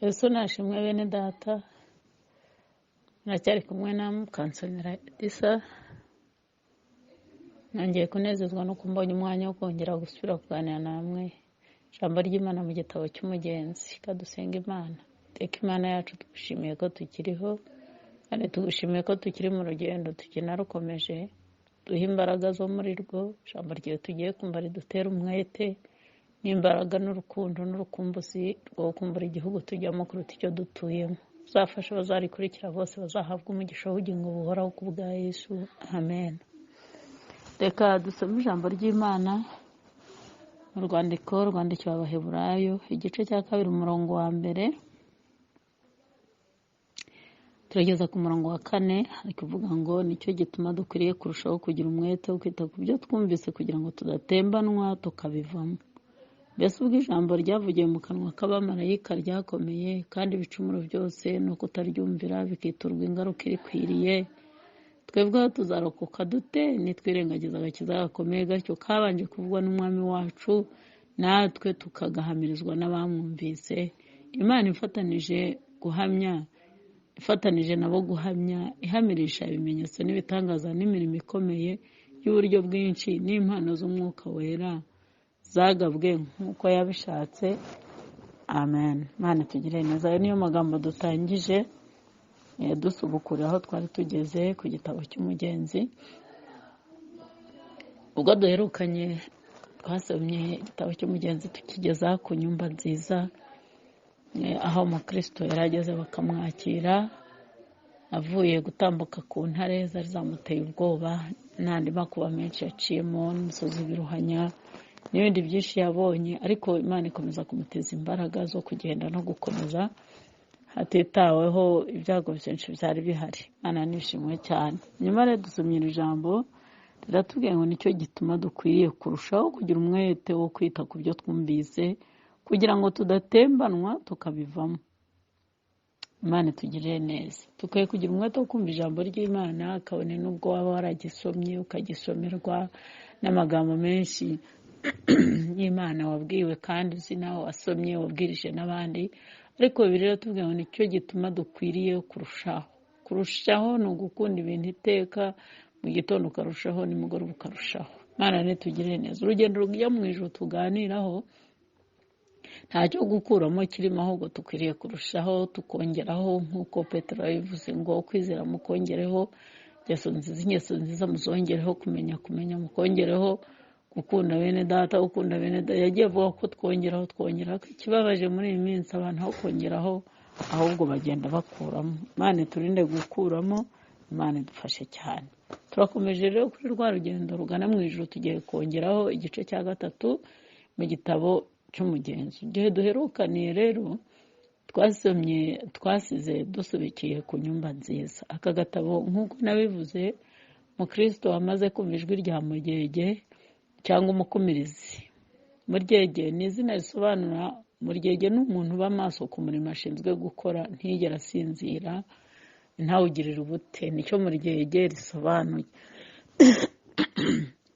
Yesu nashimwe bene data, muracyari kumwe na Mukansonera Edisa. Nongeye kunezezwa no kumbonye umwanya wo kongera gusubira kuganira namwe ijambo ry'Imana mu gitabo cy'umugenzi. Kadusenga Imana. Teka Imana yacu, tugushimiye ko tukiriho, kandi tugushimiye ko tukiri mu rugendo tukinarukomeje. Duhe imbaraga zo muri rwo, ijambo ryawe tugiye kumva ridutera umwete n'imbaraga n'urukundo n'urukumbuzi rwo kumbura igihugu tujyamo kuruta icyo dutuyemo. Uzafasha abazarikurikira bose bazahabwa umugisha w'ubugingo buhoraho ku bwa Yesu, amen. Reka dusome ijambo ry'Imana mu rwandiko rwandikiwe Abaheburayo, igice cya 2 umurongo wa 1 turageza ku murongo wa 4. Ari kuvuga ngo nicyo gituma dukwiriye kurushaho kugira umwete wo kwita ku byo twumvise kugira ngo tudatembanwa tukabivamo. Mbese ubwo ijambo ryavugiwe mu kanwa k'abamarayika ryakomeye, kandi ibicumuro byose no kutaryumvira bikiturwa ingaruka irikwiriye, twebweho tuzarokoka dute nitwirengagiza agakiza gakomeye gatyo kabanje kuvugwa n'Umwami wacu, natwe tukagahamirizwa n'abamwumvise? Imana ifatanije guhamya, ifatanije nabo guhamya, ihamirisha ibimenyetso n'ibitangaza n'imirimo ikomeye y'uburyo bwinshi n'impano z'Umwuka Wera zagabwe nk'uko yabishatse. Amen. Imana itugirire neza. Ayo niyo magambo dutangije dusubukura aho twari tugeze ku gitabo cy'umugenzi. Ubwo duherukanye twasomye igitabo cy'umugenzi tukigeza ku nyumba nziza, aho umukristo yari ageze bakamwakira avuye gutambuka ku ntare zari zamuteye ubwoba n'andi makuba menshi yaciyemo, n'imisozi biruhanya n'ibindi byinshi yabonye, ariko Imana ikomeza kumuteza imbaraga zo kugenda no gukomeza hatitaweho ibyago byinshi byari bihari. Imana nishimwe cyane. Nyuma rero dusomye iri jambo riratubwiye ngo nicyo gituma dukwiriye kurushaho kugira umwete wo kwita ku byo twumvise kugira ngo tudatembanwa tukabivamo. Imana itugirire neza. Dukwiye kugira umwete wo kumva ijambo ry'Imana, kabone n'ubwo waba waragisomye ukagisomerwa n'amagambo menshi y'Imana wabwiwe kandi uzi nawe wasomye wabwirije n'abandi, ariko ibi rero tubwiye ngo nicyo gituma dukwiriye kurushaho. Kurushaho ni ugukunda ibintu iteka, mu gitondo ukarushaho, nimugoroba ukarushaho. Imana nitugirire neza. Urugendo rujya mu ijuru tuganiraho ntacyo gukuramo kirimo, ahubwo dukwiriye kurushaho tukongeraho, nk'uko Petero yabivuze ngo kwizera mukongereho, ingeso nziza, ingeso nziza muzongereho, kumenya kumenya mukongereho, gukunda bene data, gukunda bene data. Yagiye avuga ko twongeraho twongeraho. Ikibabaje muri iyi minsi abantu aho kongeraho ahubwo bagenda bakuramo. Imana iturinde gukuramo, Imana idufashe cyane. Turakomeje rero kuri rwa rugendo rugana mu ijuru, tugiye kongeraho igice cya 3 mu gitabo cy'umugenzi. Igihe duherukaniye rero twasomye, twasize dusubikiye ku nyumba nziza. Aka gatabo nk'uko nabivuze, mukristo wamaze kumva ijwi rya mugege cyangwa umukumirizi. Muryege ni izina risobanura, muryege ni umuntu uba amaso ku murimo ashinzwe gukora, ntiyigera asinzira, ntawugirira ubute. Nicyo muryege risobanuye.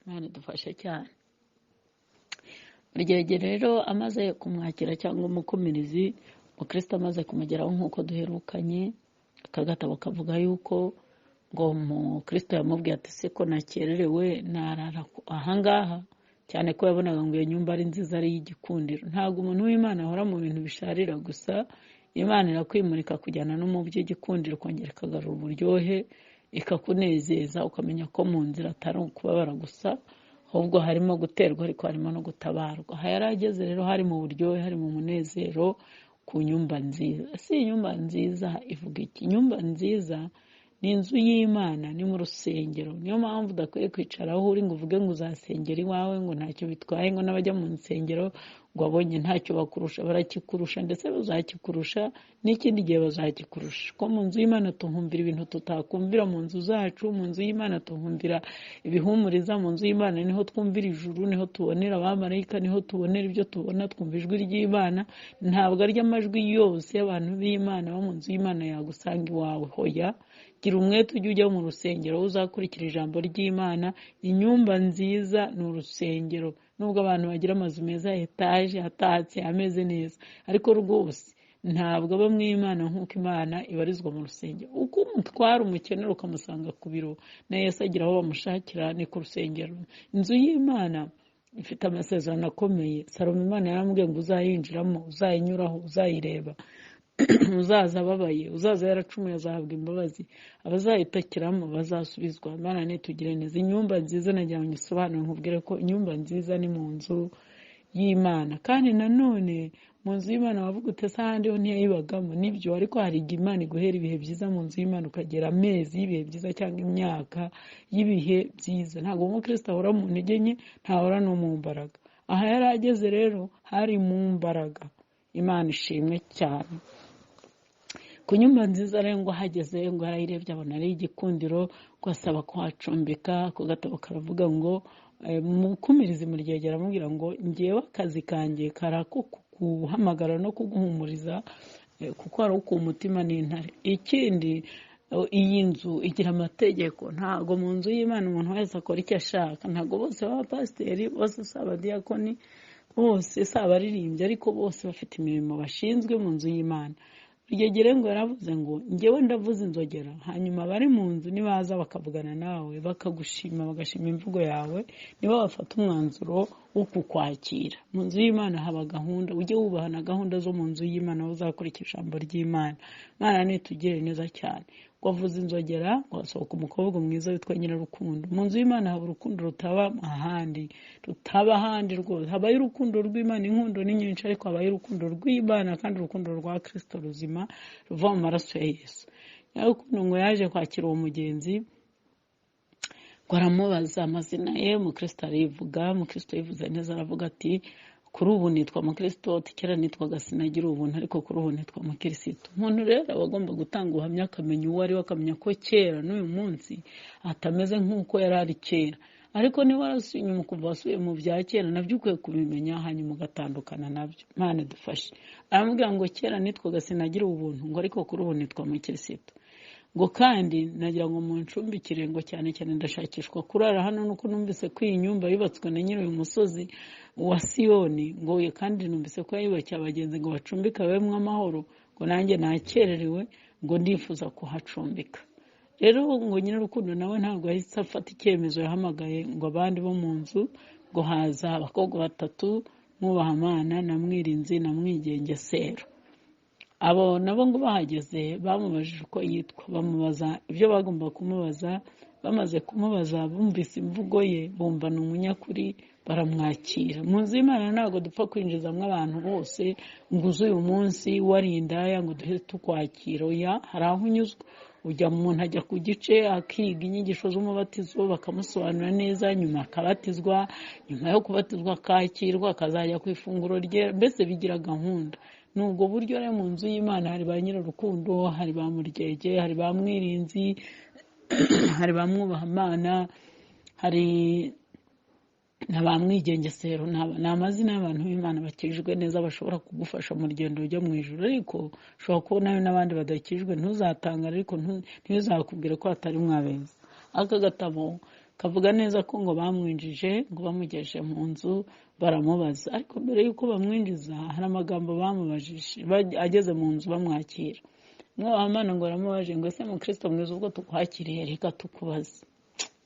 Imana idufashe cyane. Muryege rero amaze kumwakira cyangwa umukumirizi, mukristo amaze kumugeraho nk'uko duherukanye, aka gatabo kavuga yuko ngo umukristo yamubwiye ati se ko nakererewe narara ahangaha, cyane ko yabonaga ngo iyo nyumba ari nziza ari iy'igikundiro. Ntabwo umuntu w'Imana ahora mu bintu bisharira gusa, Imana irakwimurika kujyana no mu by'igikundiro, ikongera ikagarura uburyohe, ikakunezeza, ukamenya ko mu nzira atari ukubabara gusa, ahubwo harimo guterwa ariko harimo no gutabarwa. Aha yari ageze rero hari mu buryohe, hari mu munezero ku nyumba nziza. Si inyumba nziza ivuga iki? Inyumba nziza ni inzu y'Imana, ni mu rusengero. Niyo mpamvu udakwiye kwicara aho uri ngo uvuge ngo uzasengera iwawe, ngo ntacyo bitwaye, ngo n'abajya mu nsengero ngo abonye ntacyo bakurusha. Barakikurusha, ndetse bazakikurusha n'ikindi gihe bazakikurusha. Ko mu nzu y'Imana tuhumvira ibintu tutakumvira mu nzu zacu, mu nzu y'Imana tuhumvira ibihumuriza, mu nzu y'Imana niho twumvira ijuru, niho tubonera abamarayika, niho tubonera ibyo tubona, twumva ijwi ry'Imana. Ntabwo ari amajwi yose y'abantu b'Imana bo mu nzu y'Imana yagusanga iwawe. Hoya, gira umwete ujye ujya mu rusengero uzakurikira ijambo ry'Imana. Inyumba nziza ni urusengero. Nubwo abantu bagira amazu meza ya etaje atatse ameze neza, ariko rwose Ntabwo aba mu Imana nk'uko Imana ibarizwa mu rusengero. Uko umutwara umukenera ukamusanga ku biro, na Yesu agira aho bamushakira, ni ku rusengero. Inzu y'Imana ifite amasezerano akomeye. Salomo Imana yaramubwiye ngo uzayinjiramo, uzayinyuraho, uzayireba, uzaza ababaye, uzaza yaracumuye azahabwa imbabazi, abazayitakiramo bazasubizwa. Imana nitugire neza. Inyumba nziza nagira ngo ngisobanure, nkubwire ko inyumba nziza ni mu nzu y'Imana. Kandi nanone mu nzu y'Imana wavuga ute se ahandi ho ntiyayibagamo? Nibyo, ariko hari igihe Imana iguhera ibihe byiza mu nzu y'Imana, ukagera amezi y'ibihe byiza cyangwa imyaka y'ibihe byiza. Ntabwo umukristo ahora mu ntege nke, ntahora no mu mbaraga. Aha yari ageze rero hari mu mbaraga. Imana ishimwe cyane. Ku nyumba nziza rero ngo ahageze ngo yarayirebye abona ari igikundiro, ngo asaba kuhacumbika. Ako gatabo karavuga ngo mukumirizi muryegera aramubwira ngo ngewe akazi kanjye karako kuguhamagara no kuguhumuriza, kuko hari uku umutima n'intare. Ikindi, iyi nzu igira amategeko. Ntabwo mu nzu y'Imana umuntu wese akora icyo ashaka. Ntabwo bose baba pasiteri, bose si abadiyakoni, bose si abaririmbyi, ariko bose bafite imirimo bashinzwe mu nzu y'Imana. Ryegere ngo yaravuze ngo ngewe ndavuze inzogera, hanyuma abari mu nzu nibaza bakavugana nawe, bakagushima, bagashima imvugo yawe, nibo bafata umwanzuro wo kukwakira. Mu nzu y'Imana haba gahunda, ujye wubaha na gahunda zo mu nzu y'Imana, aho uzakurikira ijambo ry'Imana. Imana nitugire neza cyane. Ngo avuze inzogera, ngo hasohoka umukobwa mwiza witwa Nyirarukundo. Mu nzu y'Imana haba urukundo rutaba ahandi, rutaba ahandi rwose. Habayo urukundo rw'Imana, inkundo ni nyinshi, ariko habayo urukundo rw'Imana kandi urukundo rwa Kristo ruzima ruva mu maraso ya Yesu. Nyirarukundo ngo yaje kwakira uwo mugenzi, ngo aramubaza amazina ye, umukristo arivuga, umukristo yivuze neza aravuga ati kuri ubu nitwa mukristo, kera nitwaga sinagira ubuntu, ariko kuri ubu nitwa mukirisitu. Umuntu rero aba agomba gutanga ubuhamya, akamenya uwo ari we, akamenya ko kera n'uyu munsi atameze nk'uko yari ari kera. Ariko niba warasubiye inyuma ukumva wasubiye mu bya kera, nabyo ukwiye kubimenya hanyuma ugatandukana nabyo. Imana idufashe. Aramubwira ngo kera nitwaga sinagira ubuntu, ngo ariko kuri ubu nitwa mukirisitu. Ngo kandi nagira ngo muncumbikire, ngo cyane cyane ndashakishwa kurara hano, nuko numvise ko iyi nyumba yubatswe na nyiri uyu musozi wa Siyoni, ngo kandi numvise ko yayubakiye abagenzi ngo bacumbike babemwo amahoro, ngo nanjye nakererewe, ngo ndifuza kuhacumbika. Rero ngo Nyirarukundo nawe ntabwo yahise afata icyemezo, yahamagaye ngo abandi bo mu nzu, ngo haza abakobwa batatu, Mwubahamana na Mwirinzi na Mwigengesero. Abo nabo ngo bahageze bamubajije uko yitwa, bamubaza ibyo bagomba kumubaza. Bamaze kumubaza bumvise imvugo ye, bumva ni umunyakuri, baramwakira. Mu nzu y'Imana ntabwo dupfa kwinjizamo abantu bose ngo uze uyu munsi wari indaya ngo duhe tukwakira. Oya, hari aho unyuzwa. Ujya umuntu ajya ku gice akiga inyigisho z'umubatizo, bakamusobanurira neza, nyuma akabatizwa, nyuma yo kubatizwa akakirwa, akazajya ku ifunguro rye, mbese bigira gahunda. Ni ubwo buryo rero mu nzu y'Imana hari ba Nyirarukundo, hari ba Muryege, hari ba Mwirinzi, hari ba Mwubahamana, hari na ba Mwigengesero. Ni amazina y'abantu b'Imana bakijijwe neza, bashobora kugufasha mu rugendo rujya mu ijuru. Ariko ushobora kubonayo n'abandi badakijijwe, ntuzatangare, ariko ntibizakubwire ko hatari mwabeza. Aka gatabo kavuga neza ko ngo bamwinjije, ngo bamugejeje mu nzu baramubaza, ariko mbere y'uko bamwinjiza hari amagambo bamubajije ageze mu nzu bamwakira. Mwubahamana ngo aramubaje ngo ese mukristo mwiza, ubwo tukwakiriye reka tukubaze.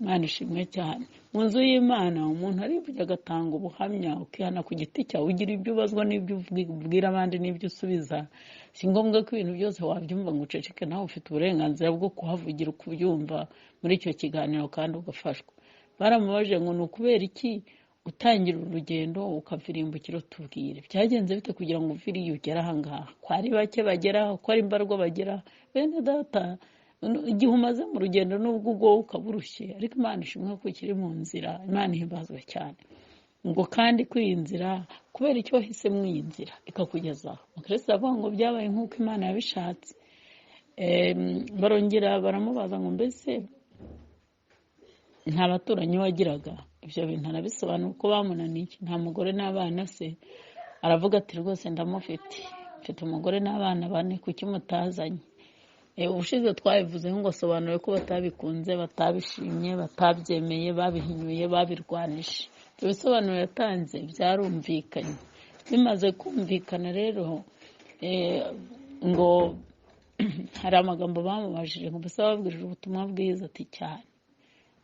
Imana ishimwe cyane. Mu nzu y'Imana umuntu arivuga agatanga ubuhamya, ukihana ku giti cyawe, ugira ibyo ubazwa n'ibyo ubwira abandi n'ibyo usubiza. Si ngombwa ko ibintu byose wabyumva ngo uceceke, nawe ufite uburenganzira bwo kuhavugira uko ubyumva muri icyo kiganiro kandi ugafashwa. Baramubajije ngo ni ukubera iki utangira urugendo ukavirimbukira, tubwire byagenze bite kugira ngo uvire ugere aha ngaha, ko ari bake bagera, ko ari mbarwa bagera. Bene data, igihe umaze mu rugendo nubwo ubwo ukaba urushye, ariko Imana ishimwe ko ukiri mu nzira. Imana ihimbazwe cyane. Ngo kandi ko iyi nzira, kubera icyo wahisemo iyi nzira ikakugezaho. Umukristo aravuga ngo byabaye nk'uko Imana yabishatse. Barongera baramubaza ngo mbese nta baturanyi wagiraga? Ibyo bintu arabisobanura uko bamunaniye, nta mugore n'abana se? Aravuga ati rwose ndamufite, mfite umugore n'abana bane, kuki mutazanye? Ubushize twabivuzeho ngo asobanure ko batabikunze, batabishimye, batabyemeye, babihinyuye, babirwanije. Ibyo bisobanuro yatanze byarumvikanye. Bimaze kumvikana rero, Ngo hari amagambo bamubajije ngo mbese bababwirije ubutumwa bwiza? Ati cyane.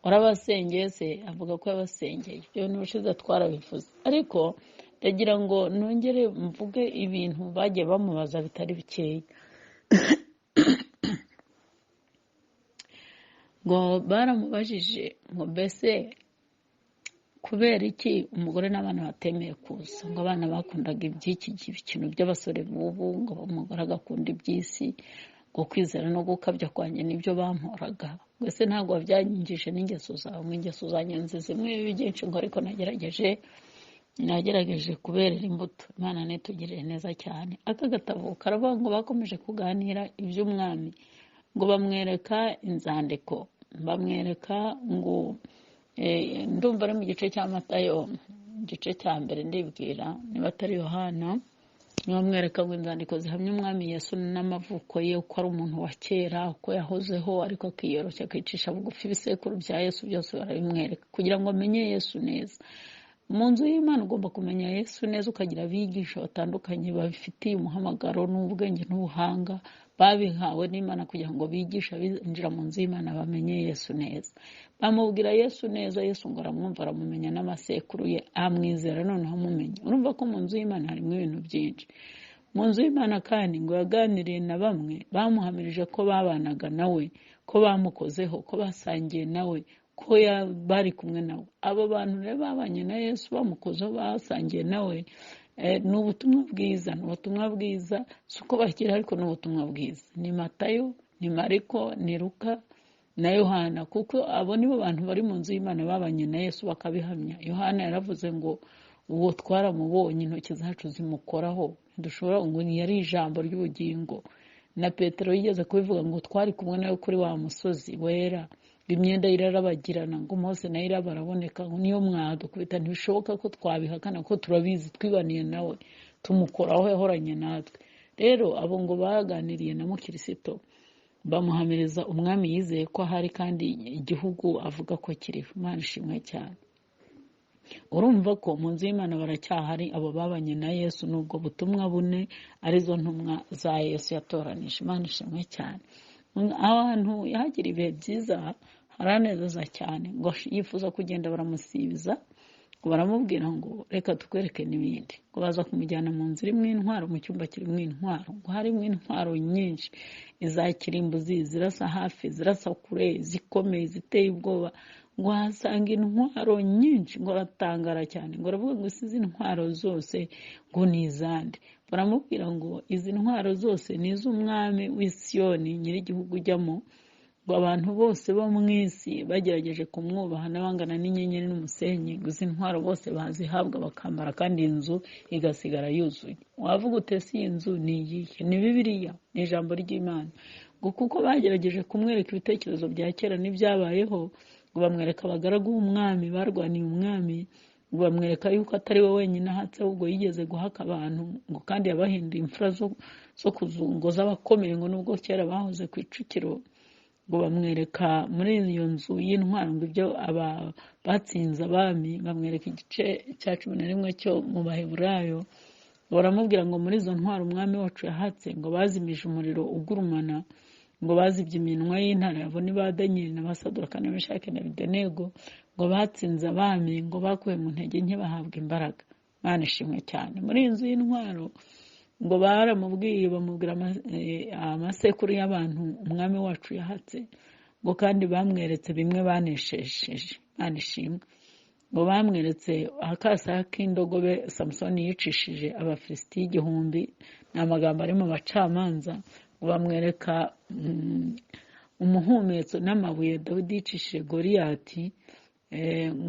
Warabasengeye se? Avuga ko yabasengeye. Ibyo bintu ubushize twarabivuze, ariko ndagira ngo nongere mvuge ibintu bagiye bamubaza bitari bikeya. Ngo baramubajije ngo mbese kubera iki umugore n'abana batemeye kuza? Ngo abana bakundaga iby'iki bintu by'abasore b'ubu, ngo umugore agakunda iby'isi, ngo kwizera no gukabya kwanjye nibyo bamporaga. Ngo ese ntabwo wabyangije n'ingeso zawe? Ngo ingeso zanjye nziza imwe bibi byinshi, ngo ariko nagerageje kuberera imbuto. Imana nitugirire neza cyane. Aka gatabo karavuga ngo bakomeje kuganira iby'umwami, ngo bamwereka inzandiko, bamwereka ngo ndumva ari mu gice cya Matayo, igice cya mbere ndibwira niba atari Yohana, bamwereka ngo inzandiko zihamya umwami Yesu n'amavuko ye, uko ari umuntu wa kera, uko yahozeho, ariko akiyoroshya akicisha bugufi, ibisekuru bya Yesu byose barabimwereka kugira ngo amenye Yesu neza. Mu nzu y'Imana ugomba kumenya Yesu neza, ukagira abigisha batandukanye babifitiye umuhamagaro n'ubwenge n'ubuhanga babihawe n'Imana kugira ngo bigishe abinjira mu nzu y'Imana bamenye Yesu neza. Bamubwira Yesu neza, Yesu ngo aramwumva, aramumenya n'amasekuru ye, amwizera noneho amumenye. Urumva ko mu nzu y'Imana harimo ibintu byinshi. Mu nzu y'Imana kandi ngo yaganiriye na bamwe bamuhamirije ko babanaga nawe, ko bamukozeho, ko basangiye nawe, ko bari kumwe nawe. Abo bantu rero babanye na Yesu, bamukozeho, basangiye nawe, ni ubutumwa bwiza, ni ubutumwa bwiza, si uko bakira ariko ni ubutumwa bwiza. Ni Matayo, ni Mariko, ni Luka na Yohana, kuko abo nibo bantu bari mu nzu y'Imana babanye na Yesu bakabihamya. Yohana yaravuze ngo uwo twaramubonye, intoki zacu zimukoraho, ntidushobora, ngo yari ijambo ry'ubugingo. Na Petero yigeze kubivuga ngo twari kumwe nawe kuri wa musozi wera, imyenda irarabagirana, ngo Mose nayo irabaraboneka, ngo niyo mwadukubita ntibishoboka ko twabihakana, ko turabizi, twibaniye nawe, tumukoraho, yahoranye natwe. Rero abo ngo baganiriye na Mukirisito, bamuhamiriza umwami yizeye ko ahari kandi igihugu avuga ko kiriho. Imana ishimwe cyane. Urumva ko mu nzu y'Imana baracyahari abo babanye na Yesu, n'ubwo butumwa bune arizo ntumwa za Yesu yatoranije. Imana ishimwe cyane. Abantu yahagira ibihe byiza, haranezeza cyane. Ngo yifuza kugenda baramusibiza, ngo baramubwira ngo reka tukwereke n'ibindi. Ngo baza kumujyana mu nzu irimo intwaro, mu cyumba kirimo intwaro, ngo harimo intwaro nyinshi, iza kirimbuzi, zirasa hafi, zirasa kure, zikomeye, ziteye ubwoba. Ngo ahasanga intwaro nyinshi, ngo aratangara cyane, ngo aravuga ngo izi ntwaro zose ngo ni izande? Baramubwira ngo izi ntwaro zose ni iz'umwami w'Isiyoni nyir'igihugu ujyamo. Ngo abantu bose bo mu isi bagerageje kumwubaha n'abangana n'inyenyeri n'umusenyi, ngo izi ntwaro bose bazihabwa bakambara, kandi inzu igasigara yuzuye. Wavuga ute se iyi nzu ni iyihe? Ni Bibiliya, ni ijambo ry'Imana. Ngo kuko bagerageje kumwereka ibitekerezo bya kera n'ibyabayeho, ngo bamwereka abagaragu b'umwami barwaniye umwami, ngo bamwereka yuko atari we wenyine ahatse, ahubwo yigeze guhaka abantu, ngo kandi yabahinduye imfura zo kuzungo z'abakomeye, ngo nubwo kera bahoze ku icukiro. Ngo bamwereka muri iyo nzu y'intwaro ngo ibyo aba batsinze abami, bamwereka igice cya 11 cyo mu Baheburayo. Baramubwira ngo muri izo ntwaro umwami wacu yahatse, ngo bazimije umuriro ugurumana, ngo bazibye iminwa y'intare, abo ni ba Danieli na ba Saduraka na Meshaki na Abedenego, ngo batsinze abami, ngo bakuwe mu ntege nke bahabwa imbaraga. Imana ishimwe cyane. Muri iyi nzu y'intwaro ngo baramubwiye, bamubwira amasekuru y'abantu umwami wacu yahatse, ngo kandi bamweretse bimwe banesheje. Imana ishimwe. Ngo bamweretse akasaya k'indogobe Samusoni yicishije Abafilisitiya 1000, ni amagambo ari mu bacamanza. Ngo bamwereka umuhumetso n'amabuye Dawidi yicishije Goliyati,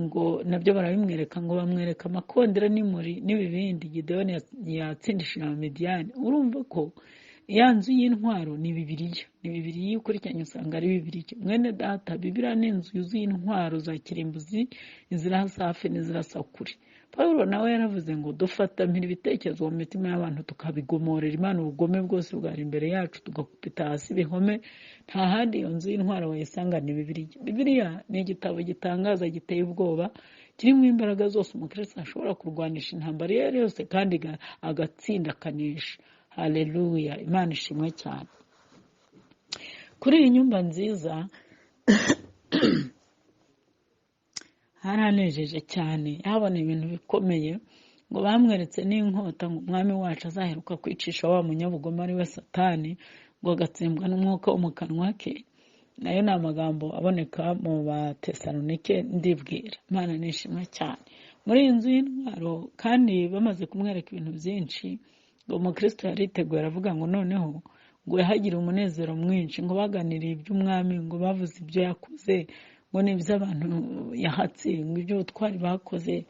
ngo nabyo barabimwereka. Ngo bamwereka amakondera n'imuri n'ibibindi Gideyoni yatsindishije Abamidiyani. Urumva ko ya nzu y'intwaro ni Bibiliya, ni Bibiliya iyo ukurikiranye usanga ari Bibiliya. Mwene data, Bibiliya ni inzu yuzuye intwaro za kirimbuzi, izirasa hafi n'izirasa kure. Pawulo nawe yaravuze ngo dufatamira ibitekerezo mu mitima y'abantu, tukabigomorera Imana ubugome bwose bwari imbere yacu, tugakubita hasi ibihome. Nta handi iyo nzu y'intwaro wayisanga, ni Bibiliya. Bibiliya ni igitabo gitangaza giteye ubwoba, kirimo imbaraga zose umukristo ashobora kurwanisha intambara iyo ari yose, kandi agatsinda akanesha. Haleluya, Imana ishimwe cyane. Kuri iyi nyumba nziza haranejeje cyane, yahabona ibintu bikomeye. Ngo bamweretse n'inkota ngo umwami wacu azaheruka kwicisha wa munyabugome ari we Satani, ngo agatsembwa n'umwuka wo mu kanwa ke. Nayo ni amagambo aboneka mu Batesalonike, ndibwira. Imana nishimwe cyane. Muri iyi nzu y'intwaro kandi bamaze kumwereka ibintu byinshi, ngo umukristo yariteguye aravuga ngo noneho ngo yahagire umunezero mwinshi, ngo baganiriye iby'umwami, ngo bavuze ibyo yakoze, ngo n'iby'abantu yahatse, ngo iby'ubutwari bakoze.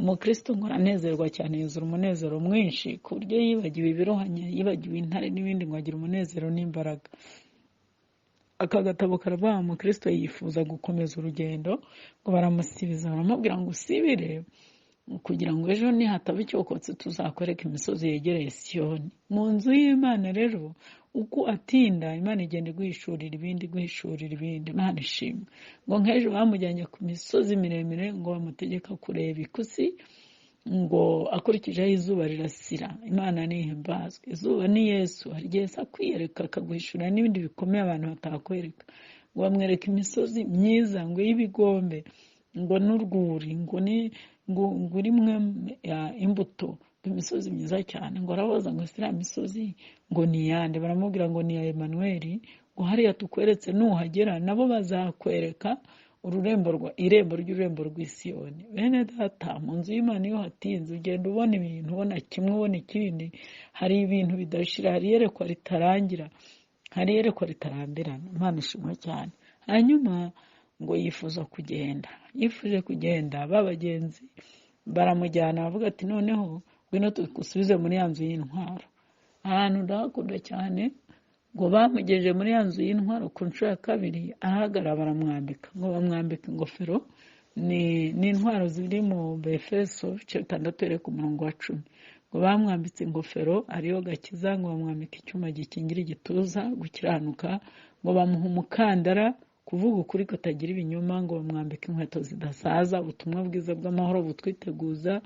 Umukristo ngo aranezerwa cyane, yuzura umunezero mwinshi ku buryo yibagiwe ibirohanya, yibagiwe intare n'ibindi, ngo agire umunezero n'imbaraga. Aka gatabo karavuga umukristo yifuza gukomeza urugendo, ngo baramusibiza, baramubwira ngo usibire kugira ngo ejo nihataba icyokotse tuzakwereka imisozi yegereye Siyoni. Mu nzu y'Imana rero uko atinda, Imana igenda iguhishurira ibindi, iguhishurira ibindi. Imana ishimwe. Ngo nk'ejo bamujyanye ku misozi miremire, ngo bamutegeka kureba ikusi, ngo akurikije aho izuba rirasira. Imana nihimbazwe. Izuba ni Yesu, hari igihe Yesu akwiyereka akaguhishurira n'ibindi bikomeye abantu batakwereka. Ngo bamwereka imisozi myiza, ngo y'ibigombe, ngo n'urwuri, ngo ni ngo urimwe imbuto, imisozi myiza cyane. Ngo arabaza ngo iriya misozi ngo ni iyande? Baramubwira ngo ni iya Emanuweli, ngo hariya tukweretse nuhagera nabo bazakwereka ururembo rwa irembo ry'ururembo rw'Isiyoni. Bene data, mu nzu y'Imana iyo hatinze ugenda ubona ibintu, ubona kimwe ubona ikindi. Hari ibintu bidashira, hari iyerekwa ritarangira, hari iyerekwa ritarambirana. Imana ishimwe cyane. Hanyuma ngo yifuza kugenda, yifuje kugenda, ba bagenzi baramujyana bavuga ati noneho ngwino tugusubize muri ya nzu y'intwaro. Ahantu ndahakunda cyane. Ngo bamugejeje muri ya nzu y'intwaro ku nshuro ya kabiri, arahagarara baramwambika, ngo bamwambika ingofero ni n'intwaro ziri mu Befeso ibice 6 uhereye ku murongo wa 10. Ngo bamwambitse ingofero ariyo gakiza, ngo bamwambika icyuma gikingira igituza gukiranuka, ngo bamuha umukandara kuvuga ukuri kutagira ibinyoma, ngo bamwambika inkweto zidasaza, ubutumwa bwiza bw'amahoro butwiteguza,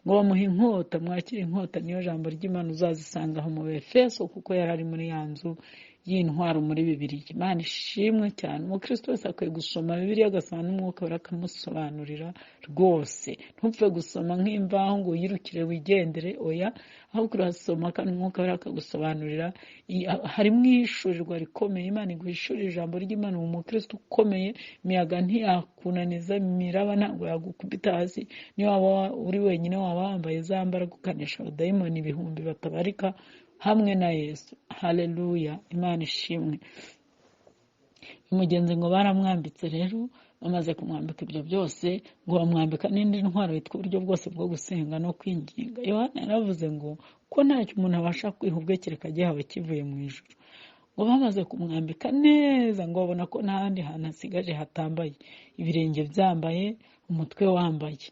ngo bamuha inkota, mwakire inkota niyo jambo ry'Imana uzazisanga aho mu Befeso, kuko yari ari muri ya nzu y'intwaro muri Bibiliya. Imana ishimwe cyane. Umukristo wese akwiye gusoma Bibiliya agasoma n'umwuka wera akamusobanurira rwose. Ntupfe gusoma nk'imvaho ngo uyirukire wigendere, oya, ahubwo urasoma kandi umwuka wera akagusobanurira. Harimo ihishurirwa rikomeye, Imana iguhishurira ijambo ry'Imana. Uwo mukristo ukomeye, imiyaga ntiyakunaniza, imiraba ntabwo yagukubita hasi, niyo waba uri wenyine waba wambaye za mbaraga ukanesha abadayimoni ibihumbi batabarika hamwe na Yesu. Haleluya, Imana ishimwe. Umugenzi ngo baramwambitse rero, bamaze kumwambika ibyo byose, ngo bamwambika n'indi ntwaro yitwa uburyo bwose bwo gusenga no kwinginga. Yohana yaravuze ngo ko ntacyo umuntu abasha kwiha ubwe kereka gihawe kivuye mu ijuru. Ngo bamaze kumwambika neza, ngo babona ko nta handi hantu hasigaje hatambaye, ibirenge byambaye, umutwe wambaye.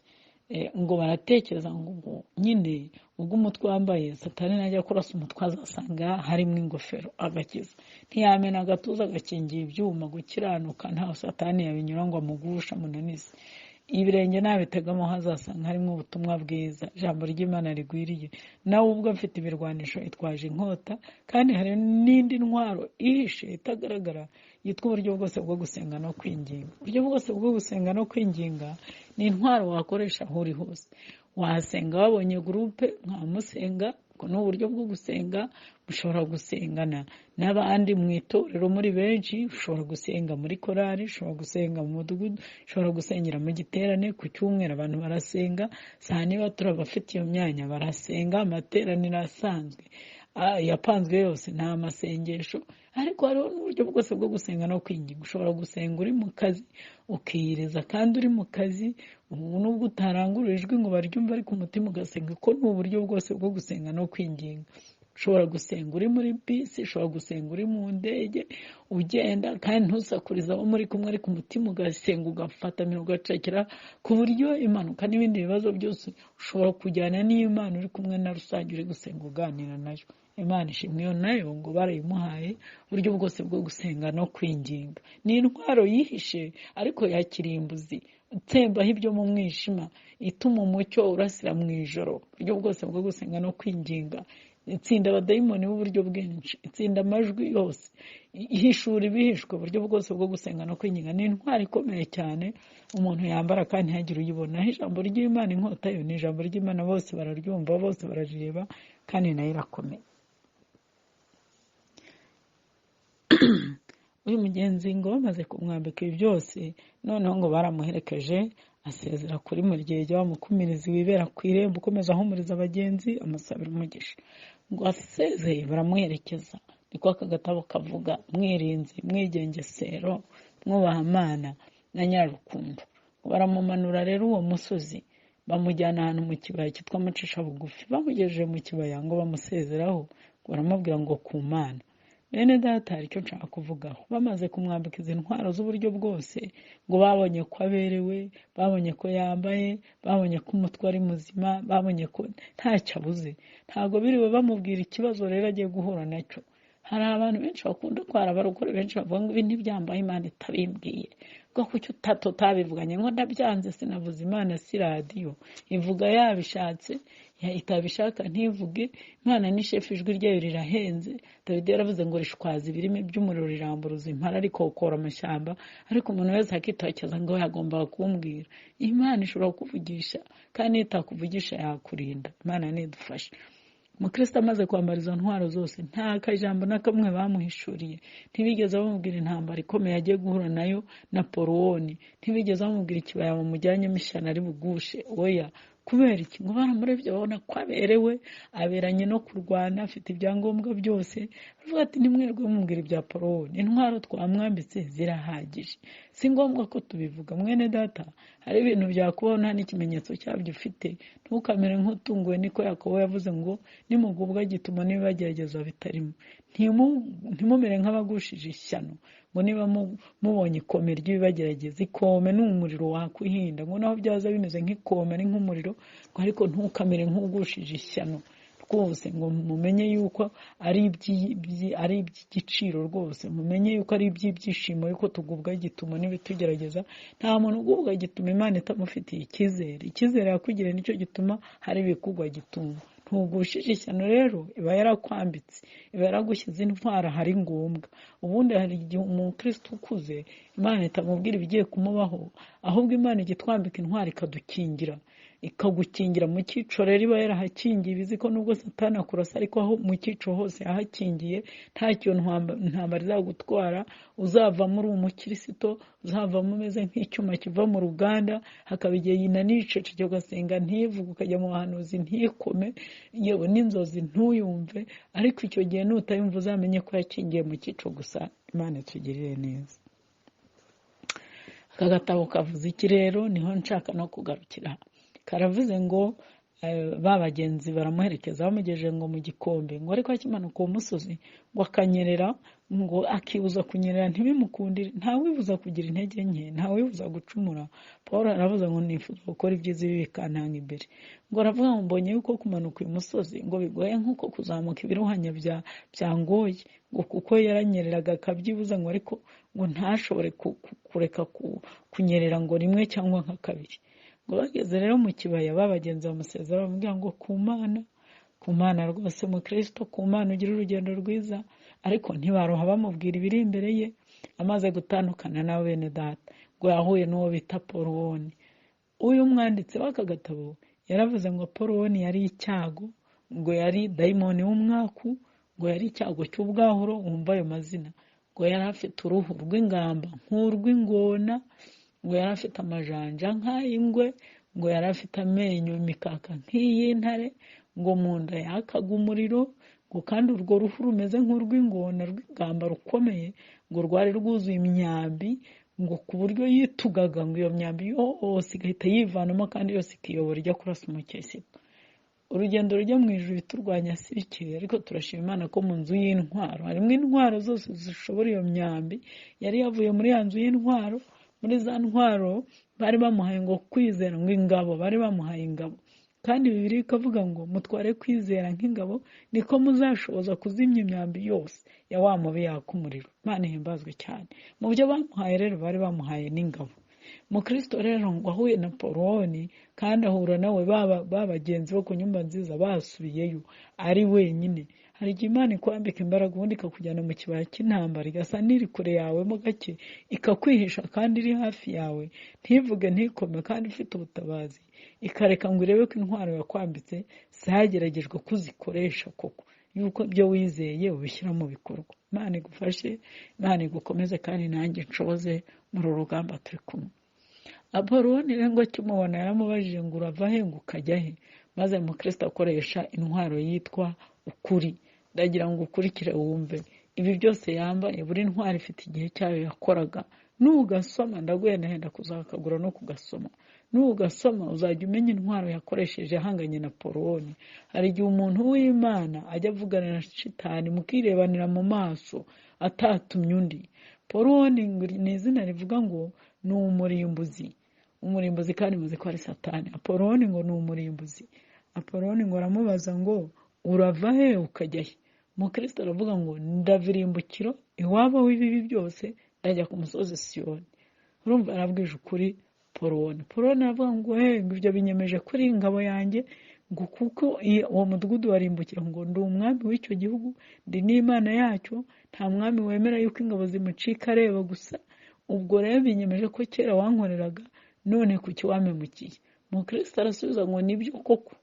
Ngo baratekereza ngo nyine ubwo umutwe wambaye, Satani najya kurasa umutwe azasanga harimo ingofero agakiza. Ntiyamena agatuza agakingira ibyuma gukiranuka, ntaho Satani yabinyura ngo amugushe amunanize. Ibirenge nabitegamo hazasanga harimo ubutumwa bwiza, ijambo ry'Imana rigwiriye. Nawe ubwo afite ibirwanisho, itwaje inkota, kandi hari n'indi ntwaro ihishe itagaragara yitwa uburyo bwose bwo gusenga no kwinginga. Uburyo bwose bwo gusenga no kwinginga ni intwaro wakoresha aho uri hose. Wasenga wabonye gurupe mwamusenga, ubwo ni uburyo bwo gusenga. Mushobora gusengana n'abandi mu itorero muri benshi, ushobora gusenga muri korari, ushobora gusenga mu mudugudu, ushobora gusengera mu giterane. Ku cyumweru abantu barasenga, saa niba turabafite iyo myanya barasenga, amateraniro asanzwe yapanzwe yose ni amasengesho. Ariko hariho n'uburyo bwose bwo gusenga no kwinginga. Ushobora gusenga uri mu kazi, ukiyiriza kandi uri mu kazi, ubu nubwo utarangurura ijwi ngo baryumve, ariko umutima ugasenga, ko ni uburyo bwose bwo gusenga no kwinginga. Ushobora gusenga uri muri bisi, ushobora gusenga uri mu ndege ugenda, kandi ntusakurize abo muri kumwe, ariko umutima ugasenga, ugafatamira, ugacakira, ku buryo impanuka n'ibindi bibazo byose ushobora kujyana n'Imana uri kumwe na rusange, uri gusenga uganira nayo. Imana ishimwe. Iyo nayo ngo barayimuhaye, uburyo bwose bwo gusenga no kwinginga. Ni intwaro yihishe ariko ya kirimbuzi, itsembaho ibyo mu mwijima, ituma umucyo urasira mu ijoro. Uburyo bwose bwo gusenga no kwinginga. Itsinda abadayimoni b'uburyo bwinshi, itsinda amajwi yose, ihishura ibihishwe, uburyo bwose bwo gusenga no kwinginga. Ni intwaro ikomeye cyane umuntu yambara kandi ntihagire uyibona. Ijambo ry'Imana, inkota yo ni ijambo ry'Imana, bose bararyumva, bose bararireba, kandi nayo irakomeye. Uyu mugenzi ngo bamaze kumwambika ibi byose, noneho ngo baramuherekeje asezera kuri Muryege wa mukumirizi wibera ku irembo, ukomeza ahumuriza abagenzi, amusabira umugisha. Ngo asezeye baramuherekeza, niko aka gatabo kavuga: mwirinzi, mwigengesero, mwubaha Imana na Nyirarukundo. Baramumanura rero uwo musozi, bamujyana ahantu mu kibaya cyitwa Mucisha bugufi. Bamugejeje mu kibaya ngo bamusezeraho, baramubwira ngo ku Mana. Bene data, hari icyo nshaka kuvugaho. Bamaze kumwambika izi ntwaro z'uburyo bwose, ngo babonye ko aberewe, babonye ko yambaye, babonye ko umutwe ari muzima, babonye ko ntacyo abuze. Ntabwo biriwe bamubwira ikibazo rero agiye guhura nacyo. Hari abantu benshi bakunda kwara, abarokore benshi bavuga ngo ibi ntibyambaye Imana itabimbwiye, ngo kuki tutabivuganye, ngo ndabyanze sinavuze Imana, si radiyo ivuga yabishatse, itabishaka ntivuge. Imana ni shefu, ijwi ryayo rirahenze. Dawidi yaravuze ngo rishwaza ibirimi by'umuriro, riramburuza impara, rikokora amashyamba. Ariko umuntu wese akitokeza ngo yagombaga kumbwira. Imana ishobora kukuvugisha, kandi itakuvugisha yakurinda. Imana nidufashe. Umukristo amaze kwambara izo ntwaro zose, nta kajambo na kamwe bamuhishuriye. Ntibigeze bamubwira intambara ikomeye agiye guhura nayo na Porowoni, ntibigeze bamubwira ikibaya bamujyanyemo ishyano ari bugushe. Oya, kubera iki? Ngo baramurebye babona ko aberewe, aberanye no kurwana, afite ibyangombwa byose. Baravuga ati nimwirirwe mumubwira ibya Porowoni, intwaro twamwambitse zirahagije, si ngombwa ko tubivuga. Mwene data, hari ibintu byakubaho nta n'ikimenyetso cyabyo ufite, ntukamere nk'utunguwe. Niko Yakobo yavuze ngo nimugubwa gituma n'ibibagerageza bitarimo, ntimumere nk'abagushije ishyano. Ngo niba mubonye ikome ry'ibibagerageza, ikome ni umuriro wakwihinda, ngo naho byaza bimeze nk'ikome ari nk'umuriro, ngo ariko ntukamere nk'ugushije ishyano rwose. Ngo mumenye yuko ari iby'igiciro rwose, mumenye yuko ari iby'ibyishimo, yuko tugubwa gituma n'ibitugerageza. Nta muntu ugubwa gituma Imana itamufitiye icyizere. Icyizere yakugiriye nicyo gituma hari ibikugwa gituma. Ntugushije ishyano rero, iba yarakwambitse, iba yaragushyize intwaro ahari ngombwa. Ubundi hari igihe umukristo ukuze Imana itamubwira ibigiye kumubaho, ahubwo Imana ijya itwambika intwaro ikadukingira, ikagukingira mu cyico. Rero iba yarahakingiye, ibizi ko nubwo Satani akurasa, ariko aho mu cyico hose yahakingiye, nta kintu intambara izagutwara. Uzavamo uri umukirisito, uzavamo umeze nk'icyuma kiva mu ruganda. Hakaba igihe yinaniceceke ugasenga ntivuge, ukajya mu buhanuzi ntikome, yewe n'inzozi ntuyumve. Ariko icyo gihe nutayumva uzamenye ko yakingiye mu cyico gusa. Imana itugirire neza. Aka gatabo kavuze iki rero? Niho nshaka no kugarukira. Karavuze ngo ba bagenzi baramuherekeza, bamugejeje ngo mu gikombe, ngo ariko akimanuka uwo musozi ngo akanyerera, ngo akibuza kunyerera ntibimukundire. Ntawibuza kugira intege nke, ntawibuza gucumura. Paul aravuze ngo nifuza gukora ibyiza, ibi bikantanga imbere. Ngo aravuga ngo mbonye yuko kumanuka uyu musozi ngo bigoye nk'uko kuzamuka ibiruhanya byangoye, ngo kuko yaranyereraga akabyibuza, ngo ariko ngo ntashobore kureka kunyerera ngo rimwe cyangwa nka kabiri. Ngo bageze rero mu kibaya, babagenzi bamusezera bamubwira ngo ku Mana, ku Mana rwose mukristo, ku Mana ugira urugendo rwiza. Ariko ntibaroha bamubwira ibiri imbere ye. Amaze gutandukana na bene data, ngo yahuye n'uwo bita Porowoni. Uyu mwanditsi w'aka gatabo yaravuze ngo Porowoni yari icyago, ngo yari dayimoni w'umwaku, ngo yari icyago cy'ubwahuro. Wumva ayo mazina. Ngo yari afite uruhu rw'ingamba nk'urw'ingona, ngo yari afite amajanja nk'ay'ingwe, ngo yari afite amenyo imikaka nk'iy'intare, ngo mu nda yakaga umuriro, ngo kandi urwo ruhu rumeze nk'urw'ingona rw'ingamba rukomeye, ngo rwari rwuzuye imyambi, ngo ku buryo yitugaga ngo iyo myambi yose igahita yivanamo kandi yose ikiyobora ijya kurasa umukirisitu. Urugendo rujya mu ijuru biturwanya si bike, ariko turashima Imana ko mu nzu y'intwaro harimo intwaro zose zishobora iyo myambi. Yari yavuye muri ya nzu y'intwaro, muri za ntwaro bari bamuhaye ngo kwizera, ngo ingabo, bari bamuhaye ingabo. Kandi Bibiliya ikavuga ngo mutware kwizera nk'ingabo, niko muzashoboza kuzimya imyambi yose ya wa mubi yaka umuriro. Imana ihimbazwe cyane. Mu byo bamuhaye rero bari bamuhaye n'ingabo. Mukristo rero ngo ahuye na Poloni, kandi ahura nawe ba bagenzi bo ku nyumba nziza basubiyeyo ari wenyine. Hari igihe Imana ikwambika imbaraga, ubundi ikakujyana mu kibaya cy'intambara, igasa n'iri kure yawe mo gake, ikakwihisha kandi iri hafi yawe, ntivuge ntikome kandi ifite ubutabazi, ikareka ngo irebe ko intwaro yakwambitse zageragejwe kuzikoresha koko, yuko ibyo wizeye ubishyira mu bikorwa. Imana igufashe, Imana igukomeze, kandi nanjye nshoboze muri uru rugamba turi kumwe. Apoloni rero ngo akimubona yaramubajije ngo urava he ngo ukajya he? Maze mukristo akoresha intwaro yitwa ukuri. Ndagira ngo ukurikire wumve ibi byose yambaye, buri ntwaro ifite igihe cyayo yakoraga. Nugasoma ndaguhendahenda kuzakagura no kugasoma, nugasoma uzajya umenya intwaro yakoresheje ahanganye na Poloni. Hari igihe umuntu w'Imana ajya avugana na shitani mukirebanira mu maso atatumye undi. Poloni ni izina rivuga ngo ni umurimbuzi, umurimbuzi kandi muzi ko ari Satani. Apoloni ngo ni umurimbuzi. Apoloni ngo aramubaza ngo urava he ukajya he? Mukristo aravuga ngo ndava irimbukiro iwabo w'ibibi byose, ndajya ku musozi Siyoni. Urumva arabwije ukuri Poloni. Poloni aravuga ngo he, ngo ibyo binyemeje kuri ingabo yanjye, ngo kuko uwo mudugudu warimbukira, ngo ndi umwami w'icyo gihugu, ndi n'Imana yacyo, nta mwami wemera yuko ingabo zimucika areba gusa. Ubwo rero binyemeje ko kera wankoreraga, none kuki wampemukiye? Mukristo arasubiza ngo nibyo koko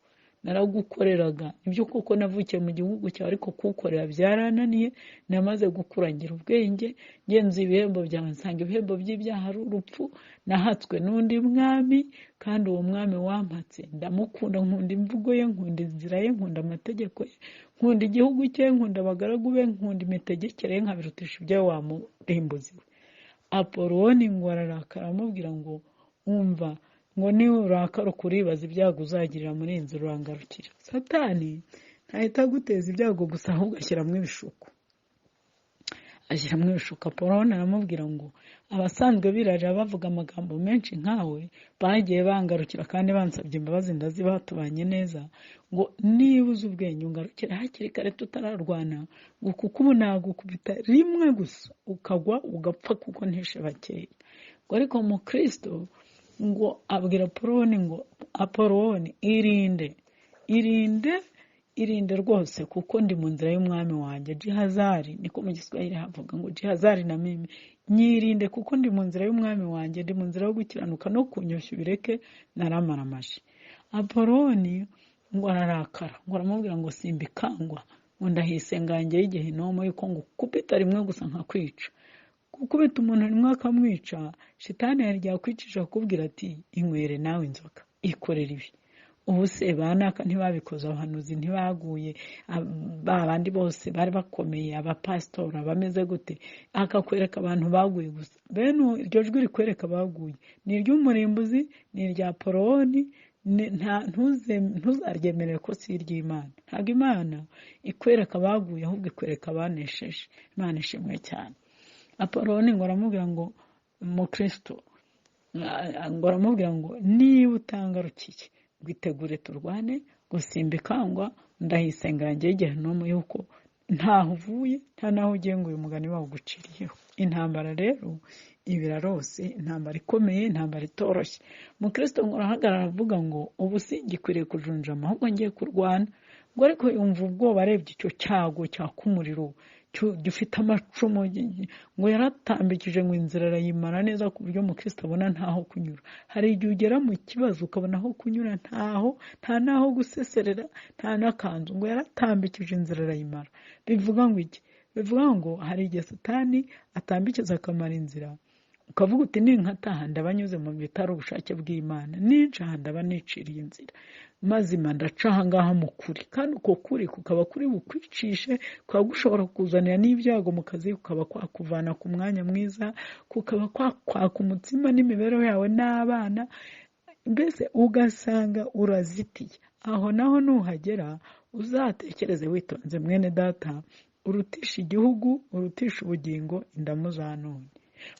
naragukoreraga, nibyo koko navukiye mu gihugu cyawe, ariko kuwukorera byarananiye, namaze gukura ngira ubwenge, ngenza ibihembo byawe nsanga ibihembo by'ibyaha ari urupfu, nahatswe n'undi mwami, kandi uwo mwami wampatse ndamukunda, nkunda imvugo ye, nkunda inzira ye, nkunda amategeko ye, nkunda igihugu cye, nkunda abagaragu be, nkunda imitegekere ye, nkabirutisha ibyo wa murimbuzi we. Apoloni ngo ararakara aramubwira ngo umva, ngo niba urakara ukuribaza ibyago uzagirira muri iyi nzira urangarukira. Satani ntahita aguteza ibyago gusa, ahubwo ashyiramo ibishuko, ashyiramo ibishuko. Apoloni aramubwira ngo abasanzwe birarira bavuga amagambo menshi nkawe bagiye bangarukira kandi bansabye imbabazi ndazibaha, tubanye neza, ngo niba uzi ubwenge ungarukira hakiri kare tutararwana, ngo kuko ubu nagukubita rimwe gusa ukagwa ugapfa kuko ntishe bakeya. Ngo ariko mukristo ngo abwira Apoloni ngo Apoloni irinde, irinde, irinde rwose, kuko ndi mu nzira y'umwami wanjye. Jihazari niko mu Giswahili havuga ngo jihazari na mimi, nyirinde kuko ndi mu nzira y'umwami wanjye, ndi mu nzira yo gukiranuka, no kunyoshya ubireke naramaramaje. Apoloni ngo ararakara, ngo aramubwira ngo simbikangwa, ngo ndahisengange y'igihinomo yuko ngo kupita rimwe gusa nkakwica. Gukubita umuntu rimwe akamwica, shitani yari yakwicisha akubwira ati inywere nawe inzoga, ikorera ibi. Ubu se banaka ntibabikoze, abahanuzi ntibaguye, ba bandi bose bari bakomeye, abapasitori bameze gute, akakwereka abantu baguye gusa. Bene iryo jwi rikwereka abaguye ni iry'umurimbuzi, ni irya Poloni, ntuzaryemerere ko si iry'Imana. Ntabwo Imana ikwereka abaguye, ahubwo ikwereka abanesheje. Imana ishimwe cyane. Apoloni ngo aramubwira ngo mukristo, ngo aramubwira ngo niba utangarukiye witegure turwane, gusimbikangwa ndahisengange y'igihenomo yuko ntaho uvuye nta naho ugiye, ngo uyu mugani bawuguciriyeho. Intambara rero ibirarose, intambara ikomeye, intambara itoroshye. Mukristo ngo arahagarara avuga ngo ubu singikwiriye kujunjama, ahubwo ngiye kurwana. Ngo ariko yumva ubwoba arebye icyo cyago cyaka umuriro gifite amacumu, ngo yaratambikije ngo inzira arayimara neza ku buryo mukristo abona ntaho kunyura. Hari igihe ugera mu kibazo ukabona aho kunyura ntaho, nta naho guseserera, nta n'akanzu. Ngo yaratambikije inzira arayimara. Bivuga ngo iki? Bivuga ngo hari igihe Satani atambikiza akamara inzira, ukavuga uti ninkataha ndaba nyuze mu bitari ubushake bw'Imana, nincaha ndaba niciriye inzira, mazima ndaca aha ngaha mu kuri. Kandi uko kuri kukaba kuri bukwicishe, kukaba gushobora kukuzanira n'ibyago mu kazi, kukaba kwakuvana ku mwanya mwiza, kukaba kwakwaka umutsima n'imibereho yawe n'abana, mbese ugasanga urazitiye. Aho naho nuhagera uzatekereze witonze, mwene data, urutisha igihugu, urutisha ubugingo, indamu za none.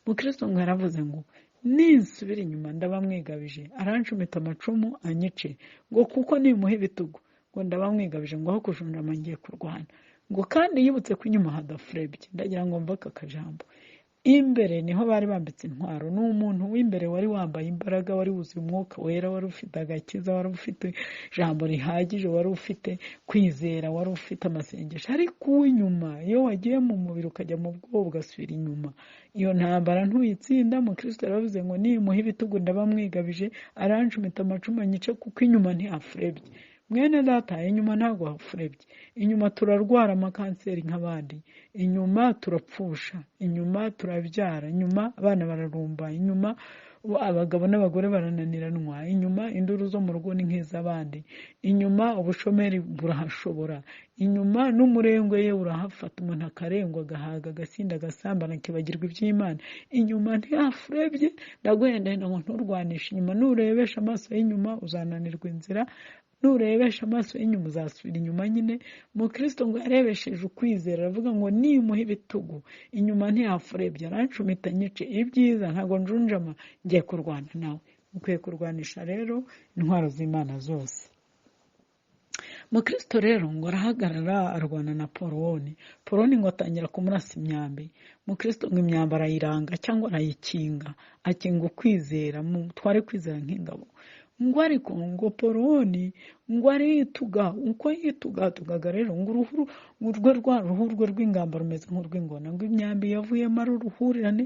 Mukristo ngo yaravuze ngo ninsubira inyuma ndaba mwigabije, arancumita amacumu anyice, ngo kuko nimuha ibitugu, ngo ndaba mwigabije, ngo aho kujunjama ngiye kurwana. Ngo kandi yibutse ko inyuma hadafurebye. Ndagira ngo mve aka kajambo. Imbere niho bari bambitse intwaro. Ni umuntu w'imbere wari wambaye imbaraga, wari wuzuye umwuka wera, wari ufite agakiza, wari ufite ijambo rihagije, wari ufite kwizera, wari ufite amasengesho. Ariko uw'inyuma, iyo wagiye mu mubiri ukajya mu bwoba ugasubira inyuma, iyo ntambara ntuyitsinda. Mukristo yaravuze ngo nimuha ibitugu ndabamwigabije, arancumita amacumu anyice, kuko inyuma ntihafurebye. Mwene data, inyuma ntabwo hafurebye. Inyuma turarwara amakanseri nk'abandi, inyuma turapfusha, inyuma turabyara, inyuma abana bararumba, inyuma abagabo n'abagore barananiranwa, inyuma induru zo mu rugo ni nk'iz'abandi, inyuma ubushomeri burahashobora, inyuma n'umurengwe ye urahafata, umuntu akarengwa, agahaga, agasinda, agasambana, akibagirwa iby'Imana. Inyuma ntihafurebye. Ndaguhendahenda ngo nturwanishe inyuma. Nurebesha amaso y'inyuma uzananirwa inzira, nurebesha amaso y'inyuma uzasubira inyuma nyine. Mukristo ngo yarebesheje ukwizera, aravuga ngo nimuha ibitugu inyuma ntihafurebye, arancumita nyice, ibyiza ntabwo njunjama, ngiye kurwana nawe. Ukwiye kurwanisha rero intwaro z'Imana zose. Mukristo rero ngo arahagarara arwana na Poloni. Poloni ngo atangira kumurasa imyambi. Mukristo ngo imyambi arayiranga cyangwa arayikinga, akinga ukwizera, mutware kwizera nk'ingabo. Ngo ariko ngo Poloni ngo arituga, uko yitugatugaga rero ngo uruhu rwe rwa ruhu rwe rw'ingamba rumeze nk'urw'ingona, ngo imyambi yavuyemo ari uruhurirane,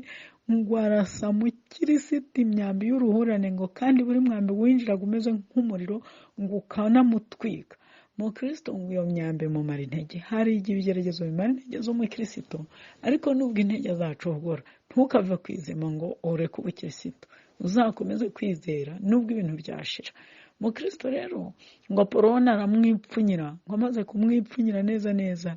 ngo arasa mu kirisiti imyambi y'uruhurirane, ngo kandi buri mwambi winjiraga umeze nk'umuriro, ngo ukanamutwika. Mukristo ngo iyo myambi mumara intege. Hari igihe ibigeragezo bimara intege z'umukristo, ariko nubwo intege zacogora, ntukave ku izima ngo ureke ubukristo, uzakomeze kwizera nubwo ibintu byashira. Mukristo rero ngo Apoloni aramwipfunyira, ngo amaze kumwipfunyira neza neza,